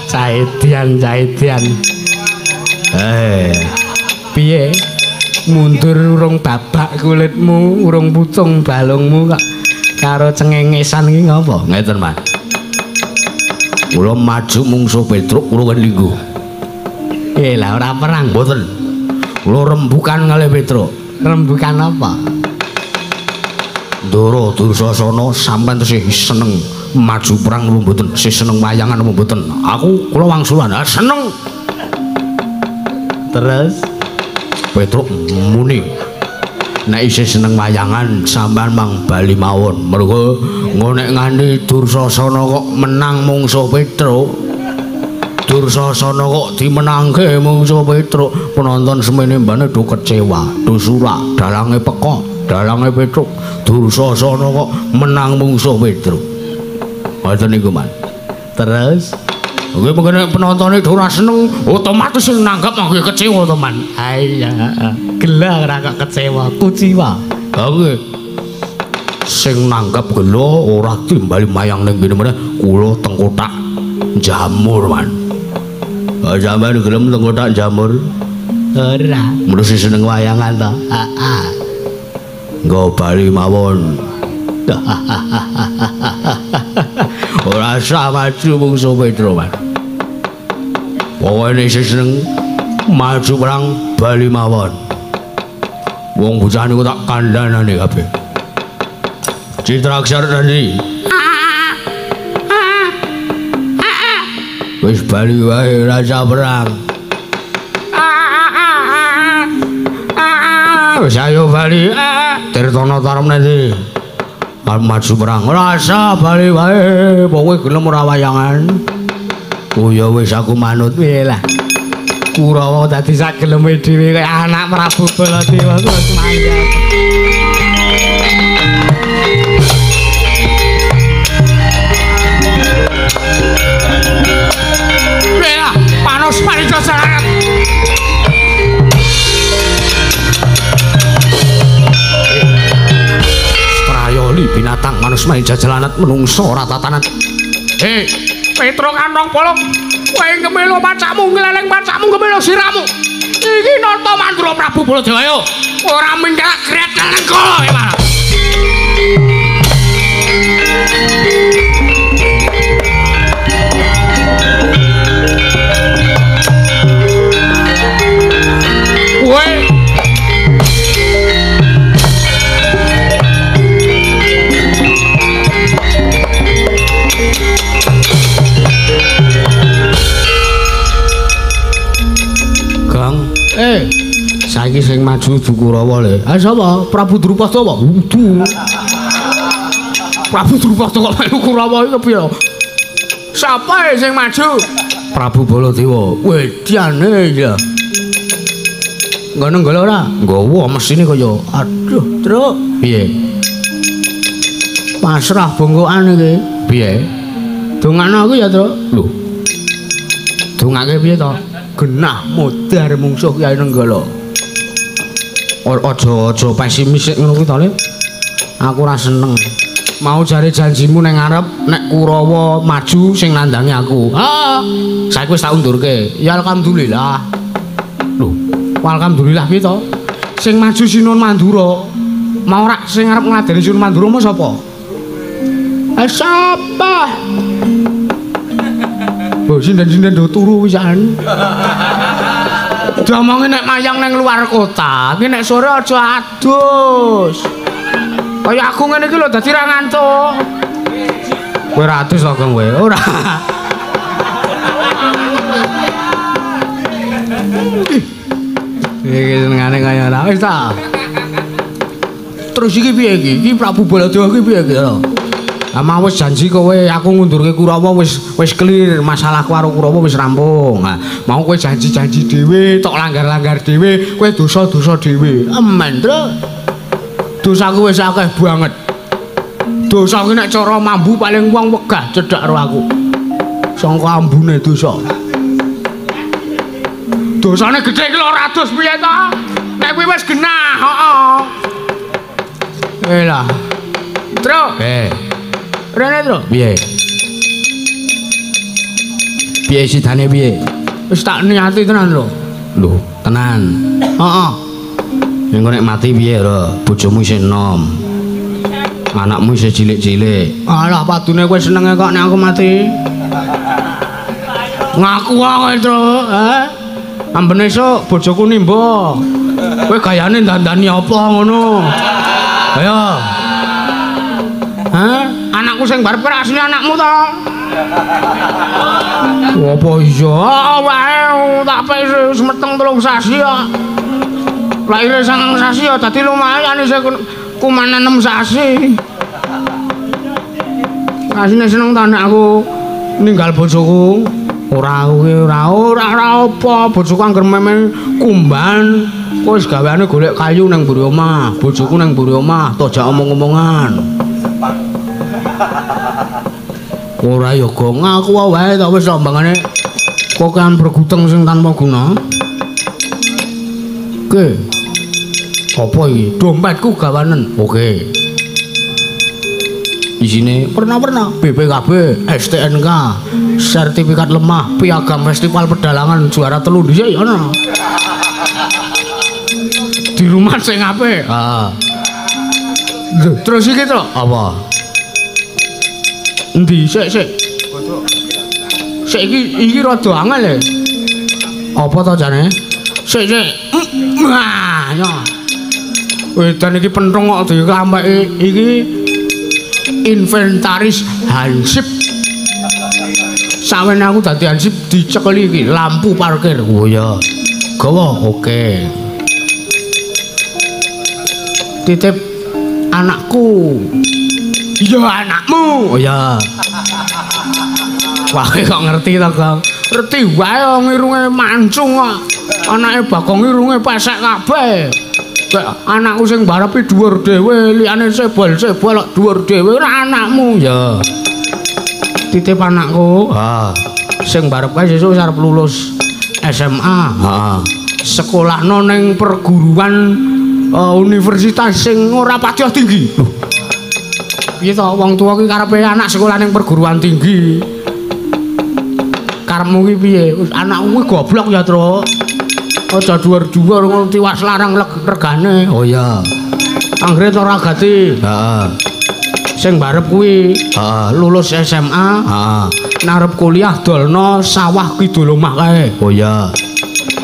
Caidian, caidian. Eh. Piye? Mundur urung babak kulitmu, urung putung balungmu kok karo cengengesan iki ngopo? Ngeten, Mas. Kula maju mungsuh Petruk kula kan lingguh. Lah ora perang mboten. Kula rembukan kalih Petruk. Rembukan apa? Ndara Dursasana sampean tesih seneng maju perang napa mboten? Sih seneng wayangan napa mboten? Aku kula wangsulan, ah seneng. Terus Petruk muni, nek isih seneng wayangan sampean mang bali mawon. Mergo nek nganti Dursasana kok menang mungsuh Petruk, Dursasana kok dimenangke mungsuh Petruk, penonton semene mbane do kecewa, do surak, dalange pekok, dalange Petruk. Dursasana kok menang mungsuh Petruk. Ngoten niku, Man. Terus nggih mengkene penontone do ora seneng, otomatis sing nanggap nggih kecewa to, Man. Ha iya, gela ora kok kecewa, kuciwa. Ha nggih. Sing nanggap gela ora timbali mayang ning kene meneh, kula teng kotak jamur, Man. Ha sampean gelem teng kotak jamur? Ora. Mesti seneng wayangan to? Heeh. Nggo bali mawon. Ora usah maju mungsuh Petruk, Man. Pokoke isih seneng maju perang bali mawon. Wong bocah niku tak kandhanane kabeh. Citraksar tadi. Wis bali wae ora usah perang. Wis ayo bali. Tirtana tarem nanti. Maju perang ora usah bali wae, pokoke gelem ora wayangan. Oh ya wis aku manut. Piye lah. Kurawa dadi sak geleme dhewe kaya anak Prabu Baladewa wis mangkat. Piye panos parica sarangan. Binatang manus main jajalanat menungso ora tatanan. Hei, Petruk kantong bolong, kowe ngemelo pacakmu, ngeleleng pacakmu, ngemelo siramu. Iki nata mandura Prabu Baladewa ayo. Ora mingkak gretel nengkala kowe malah. Kowe Kang, saiki sing maju du Kurawa le. Ah sapa? Prabu Drupada apa? Udu. Prabu Drupada kok melu Kurawa iki kepiye? Sapa sing maju? Prabu Baladewa. Wediane ya. Ngono nggala ora? Nggawa mesine kaya aduh, Truk. Piye? Pasrah bongkokan iki. Piye? Dongakno aku ya, Truk. Lho. Dongake piye to? Genah modar mungsuh Kyai Nenggala. Aja-aja pesimis ngono kuwi to, Le. Aku ora seneng. Mau jare janjimu ning ngarep nek Kurawa maju sing nandangi aku. Ha, saiki wis tak undurke. Ya alhamdulillah. Lho, alhamdulillah piye to? Sing maju Sinuhun Mandura. Mau ora sing arep ngladeni Sinuhun Mandura mau sapa? Sapa? Bo sinden-sinden do turu wisan. Diomongi nek mayang nang luar kota, iki nek sore aja adus. Kaya aku ngene iki lho dadi ra ngantuk. Kowe ra adus to, Gong kowe? Ora. Iki senengane kaya ora. Wis ta. Terus iki piye iki? Iki Prabu Baladewa iki piye iki lho? Lah mau wis janji kowe aku ngundurke Kurawa wis clear masalahku karo Kurawa wis rampung. Nah, mau kowe janji-janji dhewe, tok langgar-langgar dhewe, kowe dosa-dosa dhewe. Emen, Truk. Dosaku wis akeh banget. Dosa ki nek cara mambu paling wong wegah cedhak karo aku. Sangka ambune dosa. Dosane gedhe iki lho ora dos piye to? Nek kuwi wis genah, heeh. Eh lah. Truk. Rene, Truk. Piye? Piye sidane piye? Wis tak niati tenan lho. Lho, tenan. Heeh. Engko nek mati piye lho? Bojomu isih enom. Anakmu isih cilik-cilik. Alah padune kowe senenge kok nek aku mati. Ngaku kowe, Truk. Eh? Ambene esuk bojoku nimba. Kowe gayane dandani apa ngono? Ayo. Hah? Anakku sing barep asli anakmu to? Apa iya wae tak wis meteng 3 sasi kok. Lahire 9 sasi ya dadi lumayan isih kumanan 6 sasi. Asline seneng ta nek aku ninggal bojoku. Ora aku ki ora apa, bojoku angger memen kumban wis gaweane golek kayu nang mburi omah, bojoku nang mburi omah, tojak omong-omongan. Ora ya gong aku wae ta wis ambangane kokean berguteng sing tanpa guna. Oke. Apa iki? Dompetku gawanen. Oke. Isine pernah-pernah BPKB, STNK, sertifikat lemah, piagam festival pedalangan juara 3 dhisik ya ana. Di rumah sing apik. Heeh. Terus iki to apa? Endi sik sik. Sik iki rada angel e. Apa to jane? Sik sik. Wah, ya. Wedan iki penthung kok dikampeki iki inventaris Hansip. Sawene aku dadi Hansip dicekeli iki lampu parkir. Oh ya. Gawa oke. Titip anakku. Iya anakmu. Oh ya. Wah kok ngerti to, Gong? Ngerti wae wong irunge mancung kok. Anake Bagong irunge pesek kabeh. Anakku sing barepi dhuwur dhewe, liyane sebol-sebol kok dhuwur dhewe ora anakmu. Ya. Titip anakku. Ha. Sing barep kae sesuk arep lulus SMA. Heeh. Sekolahno ning perguruan universitas sing ora patiya tinggi. Lho. Piye to wong tuwa ki karepe anak sekolah ning perguruan tinggi. Karepmu ki piye? Anakku kuwi goblok ya, Truk. Aja dhuwur-dhuwur ngono tiwas larang regane. Oh iya. Anggere ora gati. Heeh. Sing barep kuwi, heeh, lulus SMA, heeh. Narep kuliah dolno sawah kidul omah kae. Oh iya.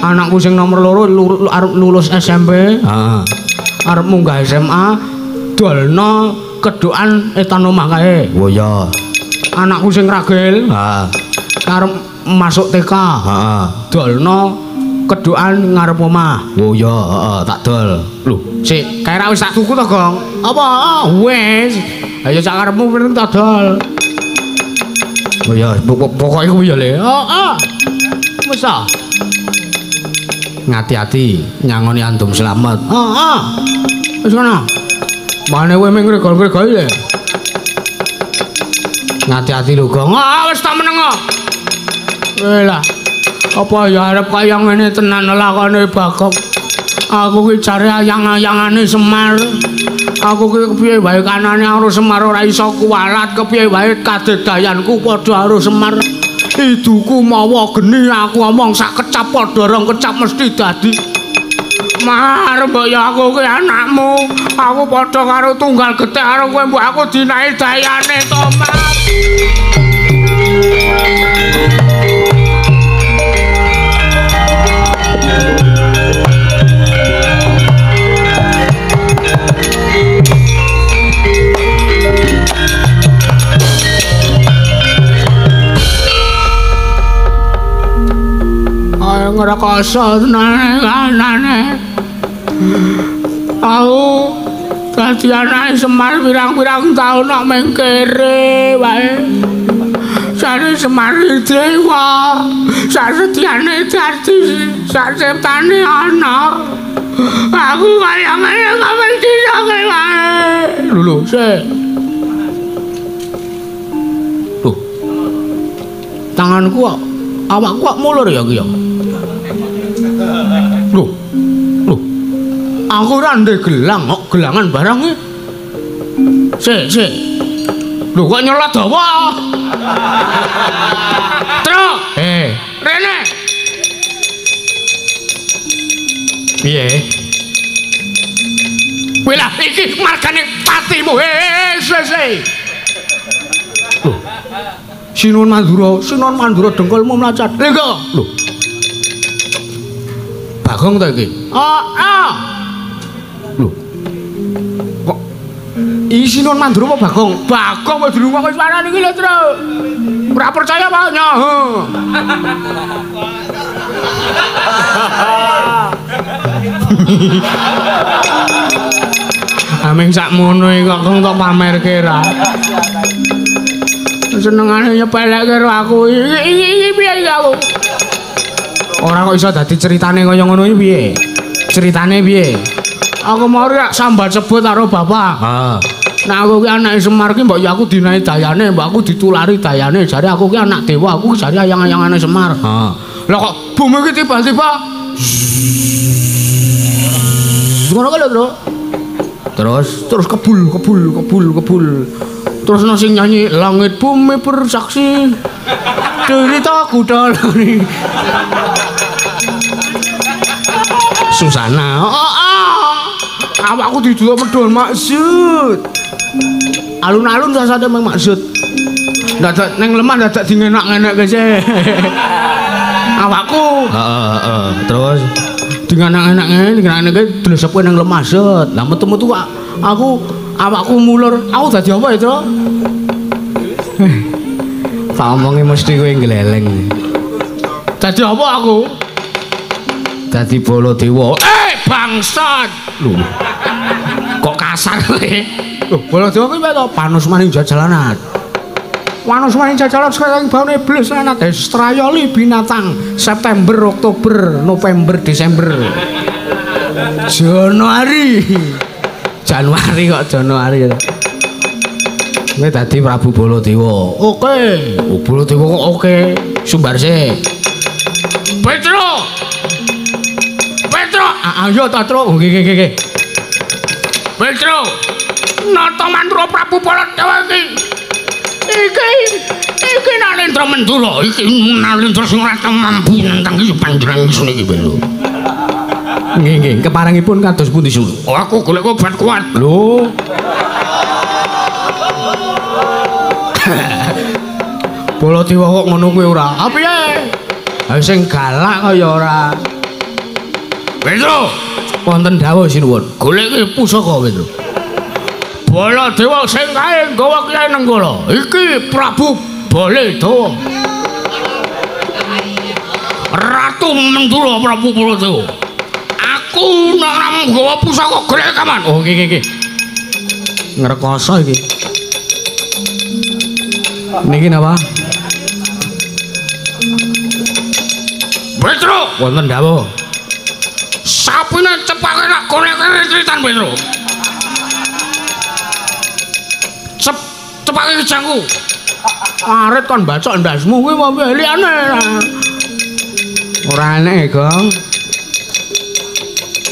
Anakku sing nomor 2 arep lulus SMP, heeh. Arep munggah SMA, dolno kedokan etan omah kae. Oh iya. Anakku sing ragil, heeh. Arep masuk TK, heeh. Dolno kedokan ngarep omah. Oh iya, heeh, tak dol. Lho, sik, kae ra wis tak tuku to, Gong? Apa? Wis. Ayo sak karepmu penting tak dol. Oh iya, pokoke kuwi ya, Le. Heeh. Wis ta. Ngati-ati nyangoni andum slamet. Heeh. Wis ngono. Mane kowe ming ngregol-ngregol le. Ngati-ati lho, Gong. Ah, wis tak meneng kok. Lah. Apa ya arep kaya ngene tenan lakone Bagong. Aku ki jare ayang-ayangane Semar. Aku ki kepiye wae kanane karo Semar ora iso kuwalat, kepiye wae kadedayanku padha karo Semar. Iduku mawa geni aku omong sak kecap padha rong kecap mesti dadi. Mar mbok ya aku ki anakmu. Aku padha karo tunggal gethek karo kowe mbok aku dinahi dayane to, Mar. Ngrekoso tenane. Aku dadi anake Semar pirang-pirang taun kok mung kere wae. Jare Semar dewa, sasetyane dadi saciptane ana. Aku kaya ngene kok mesti wae. Lho lho, sik. Lho. Tanganku kok awakku kok mulur ya ki ya. Lho. Lho. Aku ora ndek gelang kok gelangan barang iki. Sik, sik. Lho kok nyelot dawa? Truk. Rene. Piye? Kowe lah iki margane patimu. Hei. Lho. Sinuwun Mandura, Sinuwun Mandura dengkulmu mlacat. Lha kok. Lho. Bagong ta iki? Heeh. Lho. Kok iki Sinuwun Mandura apa Bagong? Bagong wis dirungokne suarane iki lho, Tru. Ora percaya apa nyoh. Aming sakmono iki kok kong tok pamerke ra. Senengane nyepelekke karo aku. Iki piye iki aku? Ora kok iso dadi ceritane kaya ngono iki piye? Ceritane piye? Aku mau rak sambat sebut karo bapak. Heeh. Nah aku ki anake Semar ki mbok ya aku dinae dayane, mbok aku ditulari dayane, jare aku ki anak dewa, aku jare ayang-ayangane Semar. Heeh. Lah kok bumi ki tiba-tiba ngono kok lho, Tru. Terus kebul kebul kebul kebul. Terus ono sing nyanyi langit bumi bersaksi derita kudalani. Susana. Awakku didelok medhun maksud. Alun-alun sasate meng maksud. Dadak ning lemah dadak dingenak-ngenekke sih. Awakku. Heeh, terus dingenak-ngenekke, dingenak-ngenekke dlesepe ning lemah set. Lah metu-metu aku awakku mulur, aku dadi apa ya, Tru? Tak omongi mesti kowe ngleleng. Dadi apa aku? Dadi Baladewa. Bangsat. Lho. Kok kasar kowe? Lho, Baladewa kuwi piye to? Panusmaning jajalanat. Panusmaning jajalanat sekarang baune iblis lanat estrayoli binatang September, Oktober, November, Desember. Januari. Januari kok Januari. Kowe dadi Prabu Baladewa. Oke. Oh, Baladewa kok oke. Sumbar sik. Petro. Petro, ayo ta, Tru. Nggih, nggih, nggih. Petro. Nata Mandura Prabu Baladewa iki. Iki Nalendra Mendura, iki Nalendra sing ora mampu nentang iki panjenengan ingsun iki, Petro. Nggih, nggih, keparengipun kados pundi, Sun? Oh, aku golek obat kuat. Lho. Baladewa kok ngono kuwi ora? Ah piye? Ha sing galak kaya ora. Petro, wonten dawuh sinuwun. Goleki pusaka, Petro. Baladewa sing kae nggawa Kyai Nenggala. Iki Prabu Baladewa. Ratu Mendura Prabu Baladewa. Aku nek ora nggawa pusaka golek kaman. Oh nggih nggih nggih. Ngrekoso iki. Niki napa? Petro, wonten dawuh. Sapine cepake nak golek ritritan Petro. Cepake kijangku. Arit kon bacok ndasmu kuwi apa piye liyane. Ora enek, Gong.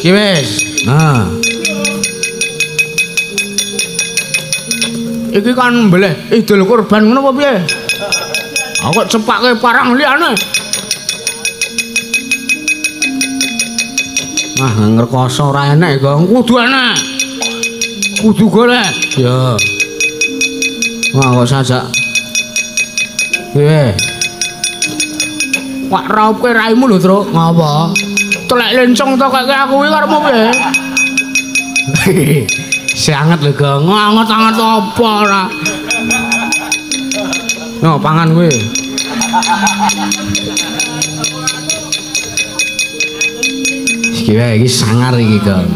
Iki wis. Nah. Iki kan mbeleh Idul Kurban ngono apa piye? Aku kok cepake parang liyane. Ah, ngrekoso ora enek, Gong. Kudu enek. Kudu golek. Ya. Wah, kok sajak. Piye? Wak raupke raimu lho, Tru. Ngapa? Telek lencong to kaya aku iki karepmu piye? Sanget lho, Gong. Anget-anget apa ora? No, pangan kowe. Iki wae iki sangar iki, Gong.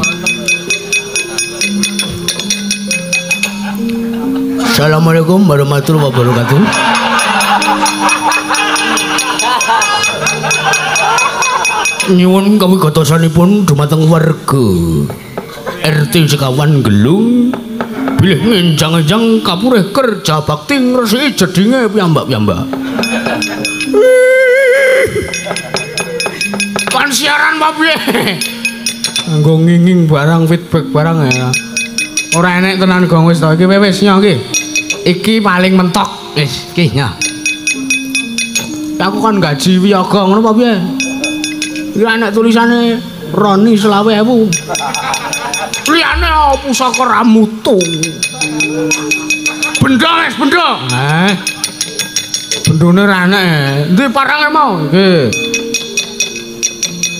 Assalamualaikum warahmatullahi wabarakatuh. Nyuwun kawigatosanipun dumateng warga RT sekawan Gelung bilih ngenjang-enjang kapurih kerja bakti ngresiki jedinge piyambak-piyambak. Kon siaran apa piye? Nganggo nginging barang feedback barang ya. Ora enek tenan Gong wis to iki wis nyoh iki. Iki paling mentok wis iki nyoh. Aku kon gaji wiyaga ngono apa piye? Iki enek tulisane Roni 25.000. Liyane pusaka ra mutu. Benda wis benda. Bendone ra enek. Endi parange mau? Iki.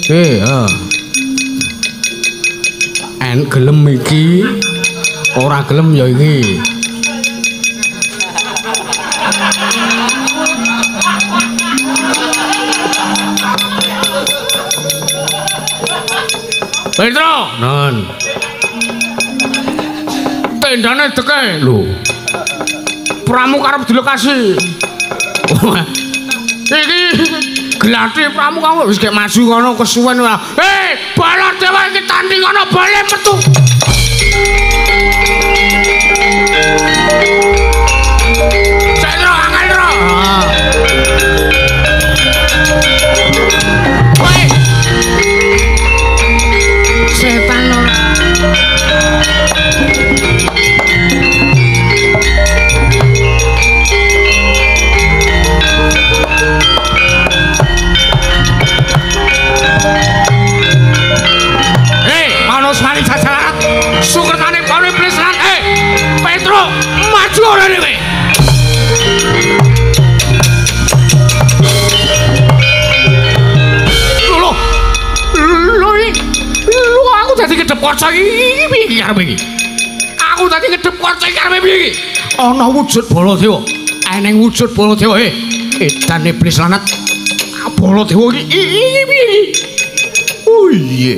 Iki, ha. En gelem iki, ora gelem ya iki. Petro, non. Tendane deke lho. Pramu karep dilokasi. Iki glati pramu kamu wis gek maju kono kesuwen ora. Hei, Baladewa iki tanding kono bali metu. Cendro angel ro. Woi. Setan ora. Hei, manusmani jajaran sukertane paune pleseran. Petro, maju ora dhewe. Lho, lho, aku dadi kedhep kaca iki piye karepe iki? Aku dadi kedhep kaca iki karepe piye iki? Ana wujud Baladewa. Eneng wujud Baladewa, edan iblis lanat. Baladewa iki iki piye iki? Oh iya.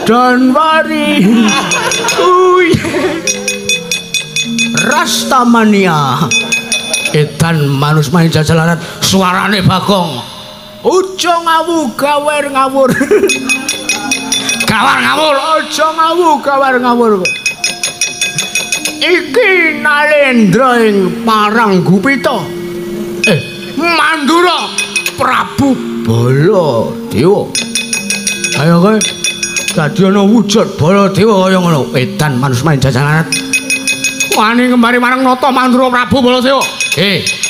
Don't worry. Oh iya. Rastamania. Edan manusmani jajalanan suarane Bagong. Ojo ngawu gawer ngawur. Gawar ngawur, ojo ngawu gawar ngawur. Iki Nalendra ing Paranggupita. Mandura Prabu Baladewa. Ayo kowe dadi ana wujud Baladewa kaya ngono. Edan manusmani jajalanan. Wani kembali marang nata Mandura Prabu Baladewa.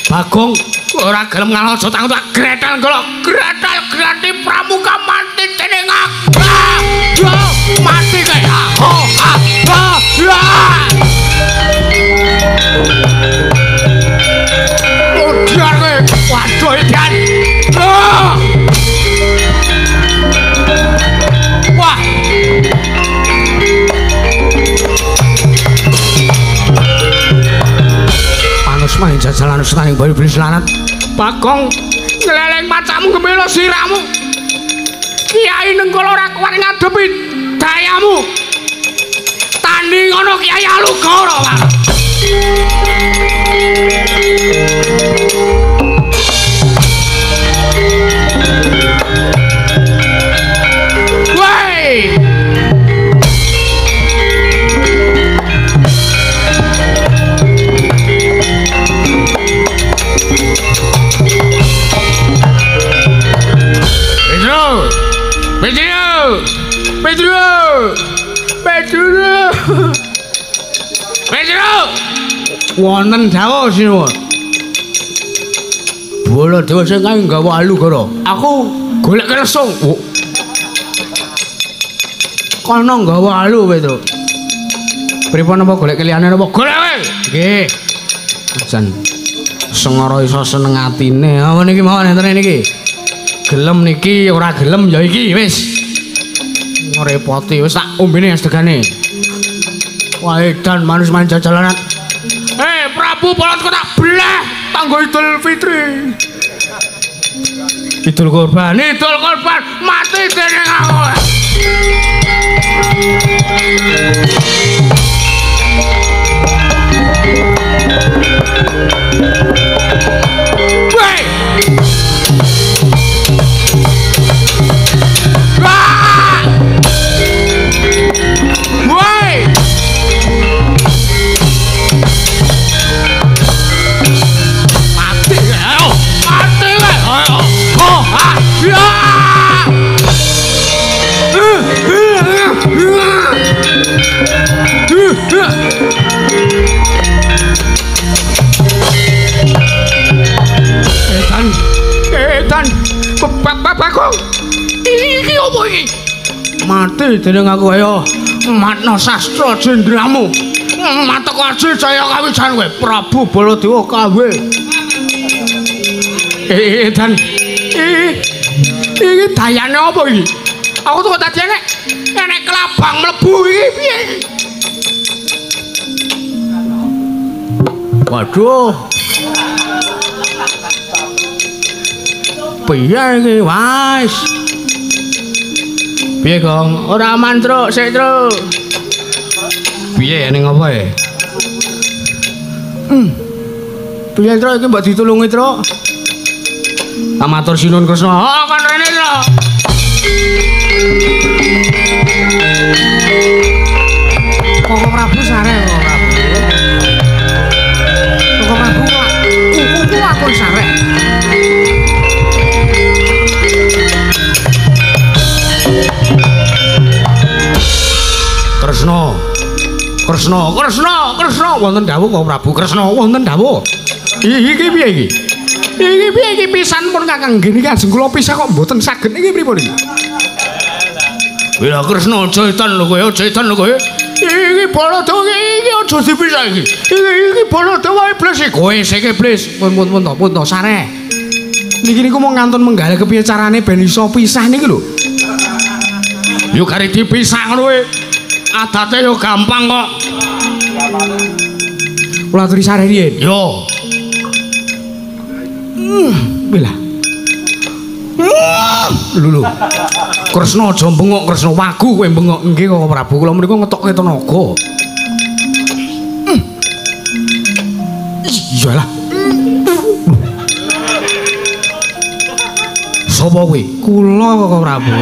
Bagong ora gelem ngalah aja tanggung tak gretel golok. Gretel grati pramuka mati dening aku. Mati kae. Ha ha ha. Odian kowe. Waduh edan. Wah. Manusmani jajalan setaning bayu iblis lanat. Bagong ngleleng macamu gembela siramu. Kiai Nenggala ora kuat ngadepi dayamu. Tanding ana Kiai Alugoro, Pak. Woi. Pedro! Pedro! Pedro! Pedro! Pedro! Wonten dawuh sinuwun. Baladewa sing kae nggawa Alugoro. Aku golek lesung. Kono nggawa alu, Pedro. Pripun apa golek liyane napa? Golek kowe. Nggih. Jan sengara iso seneng atine. Apa niki mawon enten niki? Gelem niki ora gelem ya iki wis. Ngrepoti wis tak ombene sedegane. Wah edan manusmani jajalanan. Prabu Baladewa tak belah tanggo Idul Fitri. Idul Kurban, Idul Kurban mati dening aku. Woi. Woi. Mati ayo, mati ayo. Oh, ah, ya. Edan, edan, Bagong. Iki apa iki? Mati dening aku ayo. Matna sastra jendramu. Matek aji jaya kawijan kowe Prabu Baladewa KW. Dan iki dayane apa iki? Aku tuh kok tadi enek kelabang mlebu iki piye iki? Waduh. Piye iki, Mas? Piye, Gong? Ora aman, Truk, sik, Truk. Piye ning apa e? Piye, Truk, iki mbok ditulungi, Truk? Amatur sinuwun Kresna. Oh, kon rene, Truk. Koko Prabu sare, Koko Prabu. Koko Prabu kok kuku aku sare. Kresna. Kresna, Kresna, Kresna wonten dawuh Koko Prabu Kresna wonten dawuh. Iki piye iki? Iki piye iki pisan pun Kakang nggih niki ajeng kula pisah kok mboten saged iki pripun iki? Wila Kresna aja edan lho kowe, aja edan lho kowe. Iki Baladewa iki aja dipisah iki. Iki Baladewa iblis iki. Kowe sik iblis. Pun pun pun to, pun to sare. Niki niku mung ngantun menggalih kepiye carane ben iso pisah niki lho. Yo kari dipisah ngono kowe. Adate yo gampang kok. Kula aturi sare riyin. Yo. Wila. Lho lho. Kresna aja bengok, Kresna wagu kowe bengok. Nggih Koko Prabu, kula menika ngetokke tenaga. Iyalah. Sapa kowe? Kula Koko Prabu.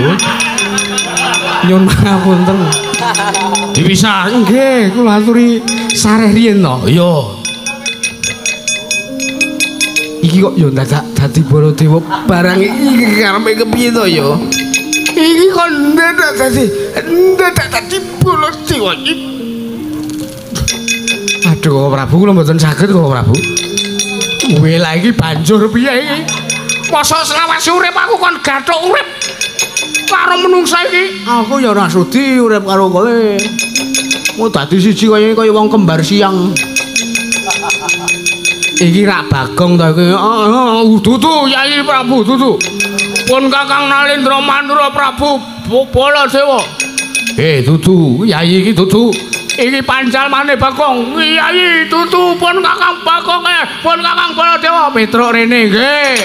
Nyuwun pangapunten. Dipisah. Nggih, kula aturi sareh riyin to. Iya. Iki kok ya dadak dadi Baladewa barang iki karepe kepiye to ya? Iki kok ndadak dadi Baladewa iki. Aduh Koko Prabu kula mboten saged Koko Prabu. Wela iki banjur piye iki? Mosok selawase urip aku kon gathuk urip karo menungsa iki. Aku ya ora sudi urip karo kowe. Mau dadi siji kaya kaya wong kembar siang. Iki rak Bagong to iki. Dudu Yai Prabu dudu. Pun Kakang Nalendra Mandura Prabu Baladewa. Dudu Yai iki dudu. Iki panjalmane Bagong. Yai dudu pun Kakang Bagong pun Kakang Baladewa. Petruk rene nggih.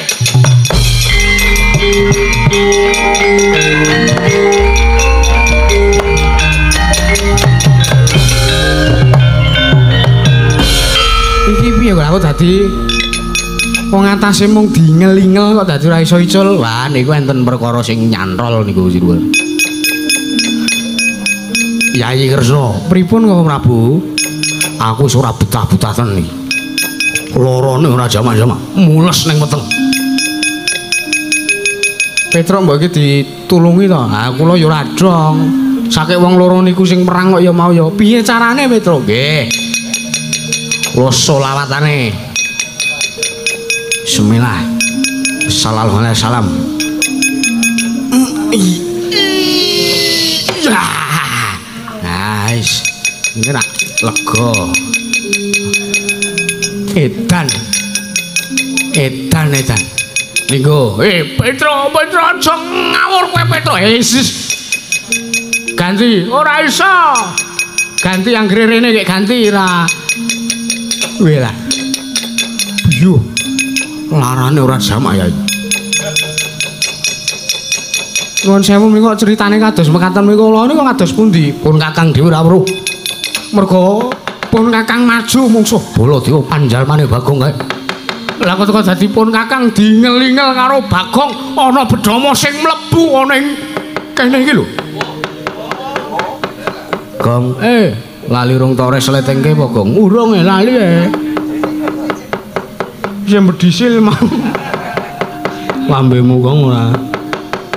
Iki piye kok aku dadi wong atase mung dingel-ingel kok dadi ora iso icul. Wah niku enten perkara sing nyantrol niku sinuwun. Yai Kresna, pripun Koko Prabu? Aku wis ora betah-betahen iki. Lorone ora jamak-jamak, mules ning weteng. Petruk mbok iki ditulungi to. Ha kula ya ora dong. Saking wong loro niku sing perang kok ya mau ya. Piye carane Petruk? Nggih. Kula selawatane. Bismillah. Sallallahu alaihi wasallam. Nice. Ini rak lega. Edan. Edan edan. Linggo. Petro, Petro aja ngawur kowe Petro. Sis. Ganti, ora iso. Ganti anggere rene kek ganti ra. Wela. Biyuh. Larane ora jamak ya. Nuwun sewu menika critane kados mekaten menika kula niku kados pundi? Pun Kakang dhewe ora weruh. Mergo pun Kakang maju mungsuh Baladewa panjalmane Bagong kae. Lah kok teko dadi pun Kakang dingel-ingel karo Bagong ana bedama sing mlebu ana ing kene iki lho. Gong, lali rung tores letengke apa Gong? Urung lali e. Sing bedisil mau. Lambemu Gong ora.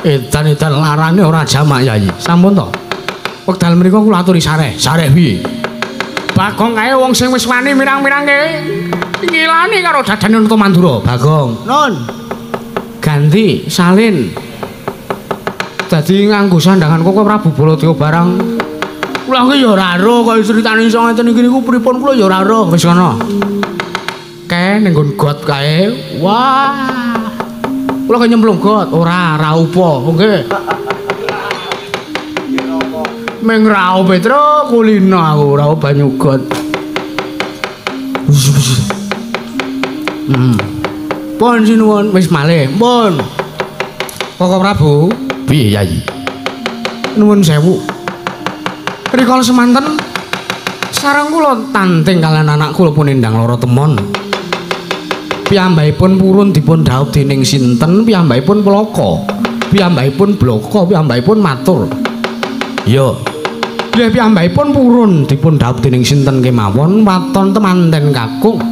Edan-edan larane ora jamak Yai. Sampun to. Wekdal mriku kula aturi sareh. Sareh piye? Bagong kae wong sing wis wani mirang-mirangke ngilani karo dadane Nata Mandura. Bagong, nun. Ganti salin. Dadi nganggo sandangan Koko Prabu Baladewa barang. Kula ki ya ora ero kaya critane iso ngeten iki niku pripun kula ya ora ero. Wis ngono. Kae ning nggon got kae. Wah. Kula kaya nyemplung got, ora raupa. Nggih. Meng raup Petro kulino aku raup banyu got. Pun sinuwun wis malih. Pun. Koko Prabu, piye Yayi? Nuwun sewu. Rikala semanten sareng kula tanting kalian anak kula pun endang loro temon. Piyambakipun purun dipun dhaup dening sinten, piyambakipun plaka, piyambakipun blaka, piyambakipun matur. Iya. Nggih piyambakipun purun dipun dhaup dening sinten kemawon waton temanten kakung.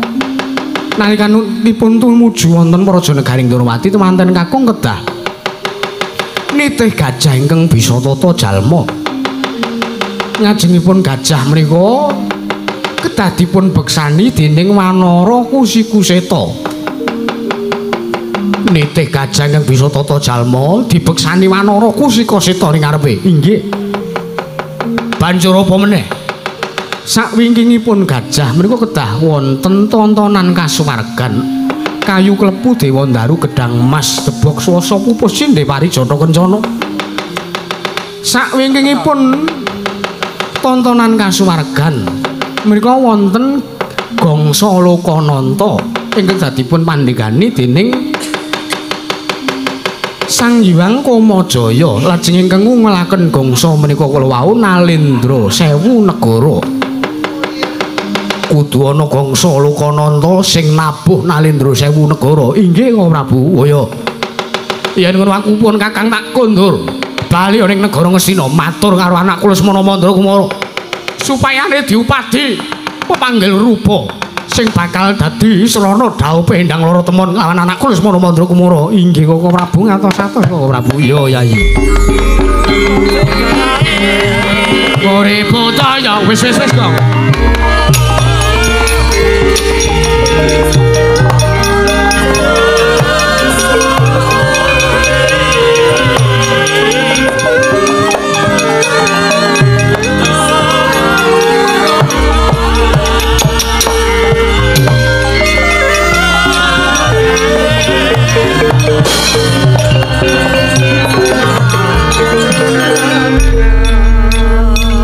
Nalikanipun tumuju wonten Praja Negaring Dwarawati temanten kakung kedah nitih gajah ingkang bisa tata jalma. Ngajengipun gajah menika kedah dipun beksani dening Wanara Kusikuseta. Nitih gajah ingkang bisa tata jalma dibeksani Wanara Kusikaseta ning ngarepe. Inggih. Banjur apa meneh? Sakwingkingipun gajah menika kedah wonten tontonan kasuwargan. Kayu klepu dewa ndaru gedang mas debok swasa pupus cindhe parijata kencana. Sakwingkingipun tontonan kasuwargan menika wonten gongsa lokananta ingkang dadipun pandhegani dening Sang Hyang Kamajaya. Lajeng ingkang ngungelaken gongsa menika kula wau Nalendra sewu negara. Kudu ana gongsa lokananta sing nabuh Nalendra sewu negara. Inggih Koko Prabu. Oh ya. Yen ngono aku pun Kakang tak kondur bali ning negara Ngastina matur karo anakku Lesmana Mandra Kumara supayane diupadi pepanggil rupa sing bakal dadi srana dhaupe endang loro temon lawan anakku Lesmana Mandra Kumara. Inggih Koko Prabu, ngatos-atos Koko Prabu. Iya Yayi. Urip utaya wis wis wis kok.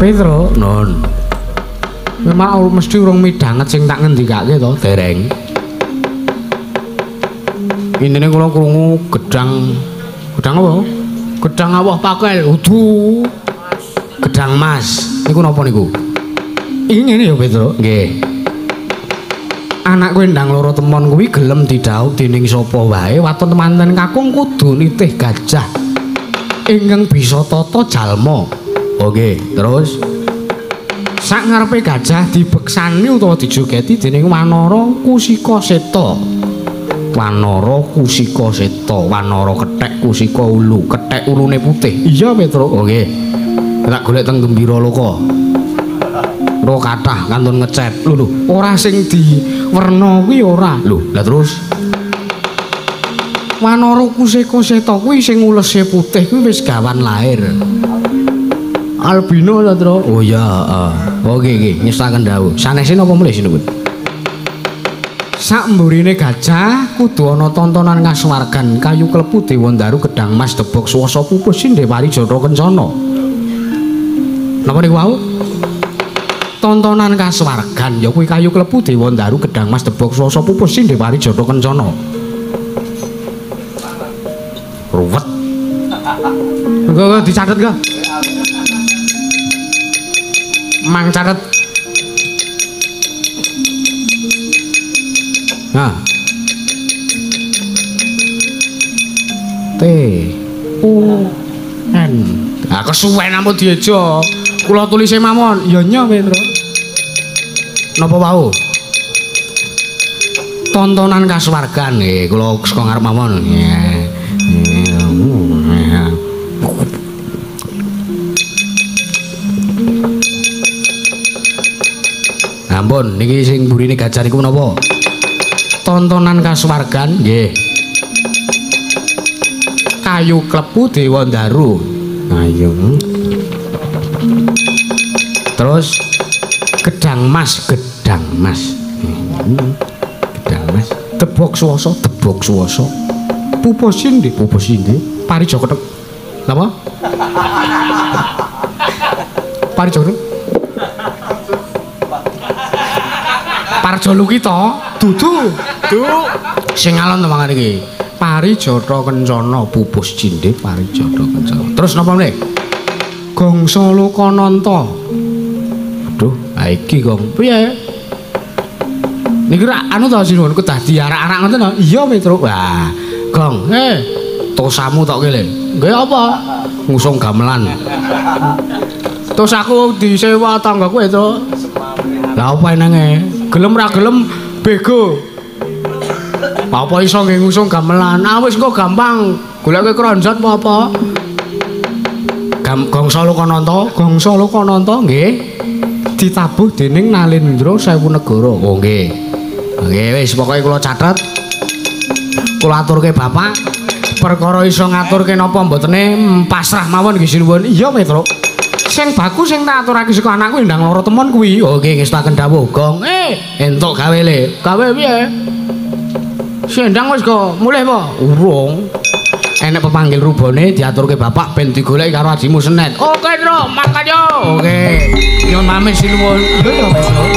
Petro, non. Memang mesti urung midhanget sing tak ngendikake to, dereng. Intine kula krungu gedang, gedang apa? Gedang awah pakel, udu. Gedang mas. Niku napa niku? Iki ngene ya, Petro. Nggih. Anakku endang loro temon kuwi gelem didhaup dening sapa wae, waton temanten kakung kudu nitih gajah ingkang bisa tata jalma. Oke, terus sak ngarepe gajah dibeksani utawa dijogeti dening Wanara Kusikaseta. Wanara Kusikaseta, Wanara kethek kusika ulu, kethek ulune putih. Iya, Petro. Oke. Tak golek teng Gembira Loka. Ro kathah kantun ngecet. Lho lho, ora sing diwerna kuwi ora. Lho, lah terus Wanara Kusikaseta kuwi sing ulese putih kuwi wis gawan lahir. Albino lho, Tro. Oh iya, heeh. Oke iki nyestaken dawuh. Sanese napa mulih sinuwun? Sak mburine gajah kudu ana tontonan kasuwargan kayu klepu dewa ndaru gedang mas debok swasa pupus cindhe parijata kencana. Napa niku wau? Tontonan kasuwargan ya kuwi kayu klepu dewa ndaru gedang mas debok swasa pupus cindhe parijata kencana. Ruwet. Engko dicatet kok. Mang catet. Nah. T U N. Ah kesuwen ampun dieja. Kula tulise mawon. Ya nya Petro. Napa wau? Tontonan kasuwargan nggih, kula saka ngarep mawon. Ampun niki sing mburine gajah niku menapa? Tontonan kasuwargan nggih. Kayu klepu dewa ndaru. Ayo. Terus gedang mas, gedang mas. Gedang mas. Tebok suwasa, tebok suwasa. Pupuh sindhe, pupuh sindhe. Parijo kethek. Napa? Parijo kethek. Parjo Lukita, dudu. Du. Sing alon to mangane iki. Parijata Kencana, pupus cindhe Parijata Kencana. Terus napa meneh? Gongso Lokananta. Aduh, ha iki gong. Piye? Niki rak anu to sinuwun kedah diarak-arak ngoten to? Iya, Petruk. Wah, gong. Tosamu tok ki le. Nggih apa? Ngusung gamelan. Tosaku disewa tanggaku, Petruk. Lah apa enenge? Gelem ra gelem bego. Apa iso nggih ngusung gamelan? Ah wis engko gampang. Goleke kronjot apa apa. Gongso Lokananta, Gongso Lokananta nggih. Ditabuh dening Nalendra Sewu Negara. Oh nggih. Nggih wis pokoke kula catet. Kula aturke Bapak. Perkara iso ngaturke napa mbotene pasrah mawon nggih sinuwun. Iya, Petruk. Sing baku sing tak aturake saka anakku ndang lara temon kuwi. Oh nggih ngestaken dawuh, Gong. Entuk gawe le. Gawe piye? Sendang wis kok mulih apa? Urung. Enek pepanggil rubane diaturke bapak ben digoleki karo ajimu Senet. Oke, Tru, makan yo. Oke. Nyuwun pamit sinuwun. Iya ya, Petruk.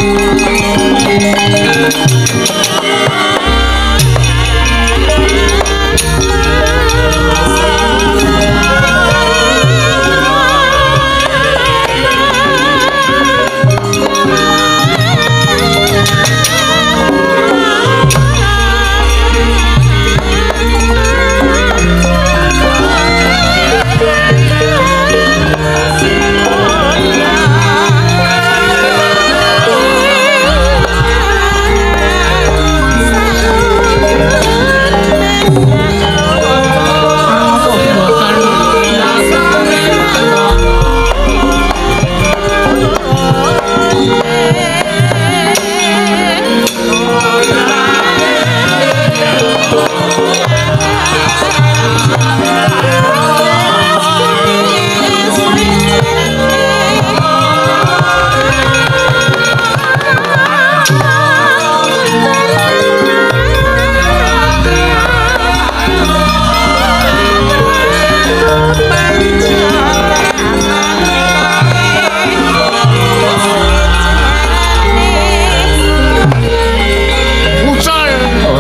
Ucul.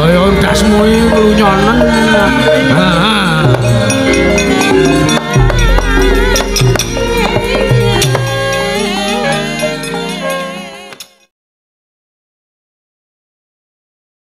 Ayo ndasmu iki klunyonen. Heeh.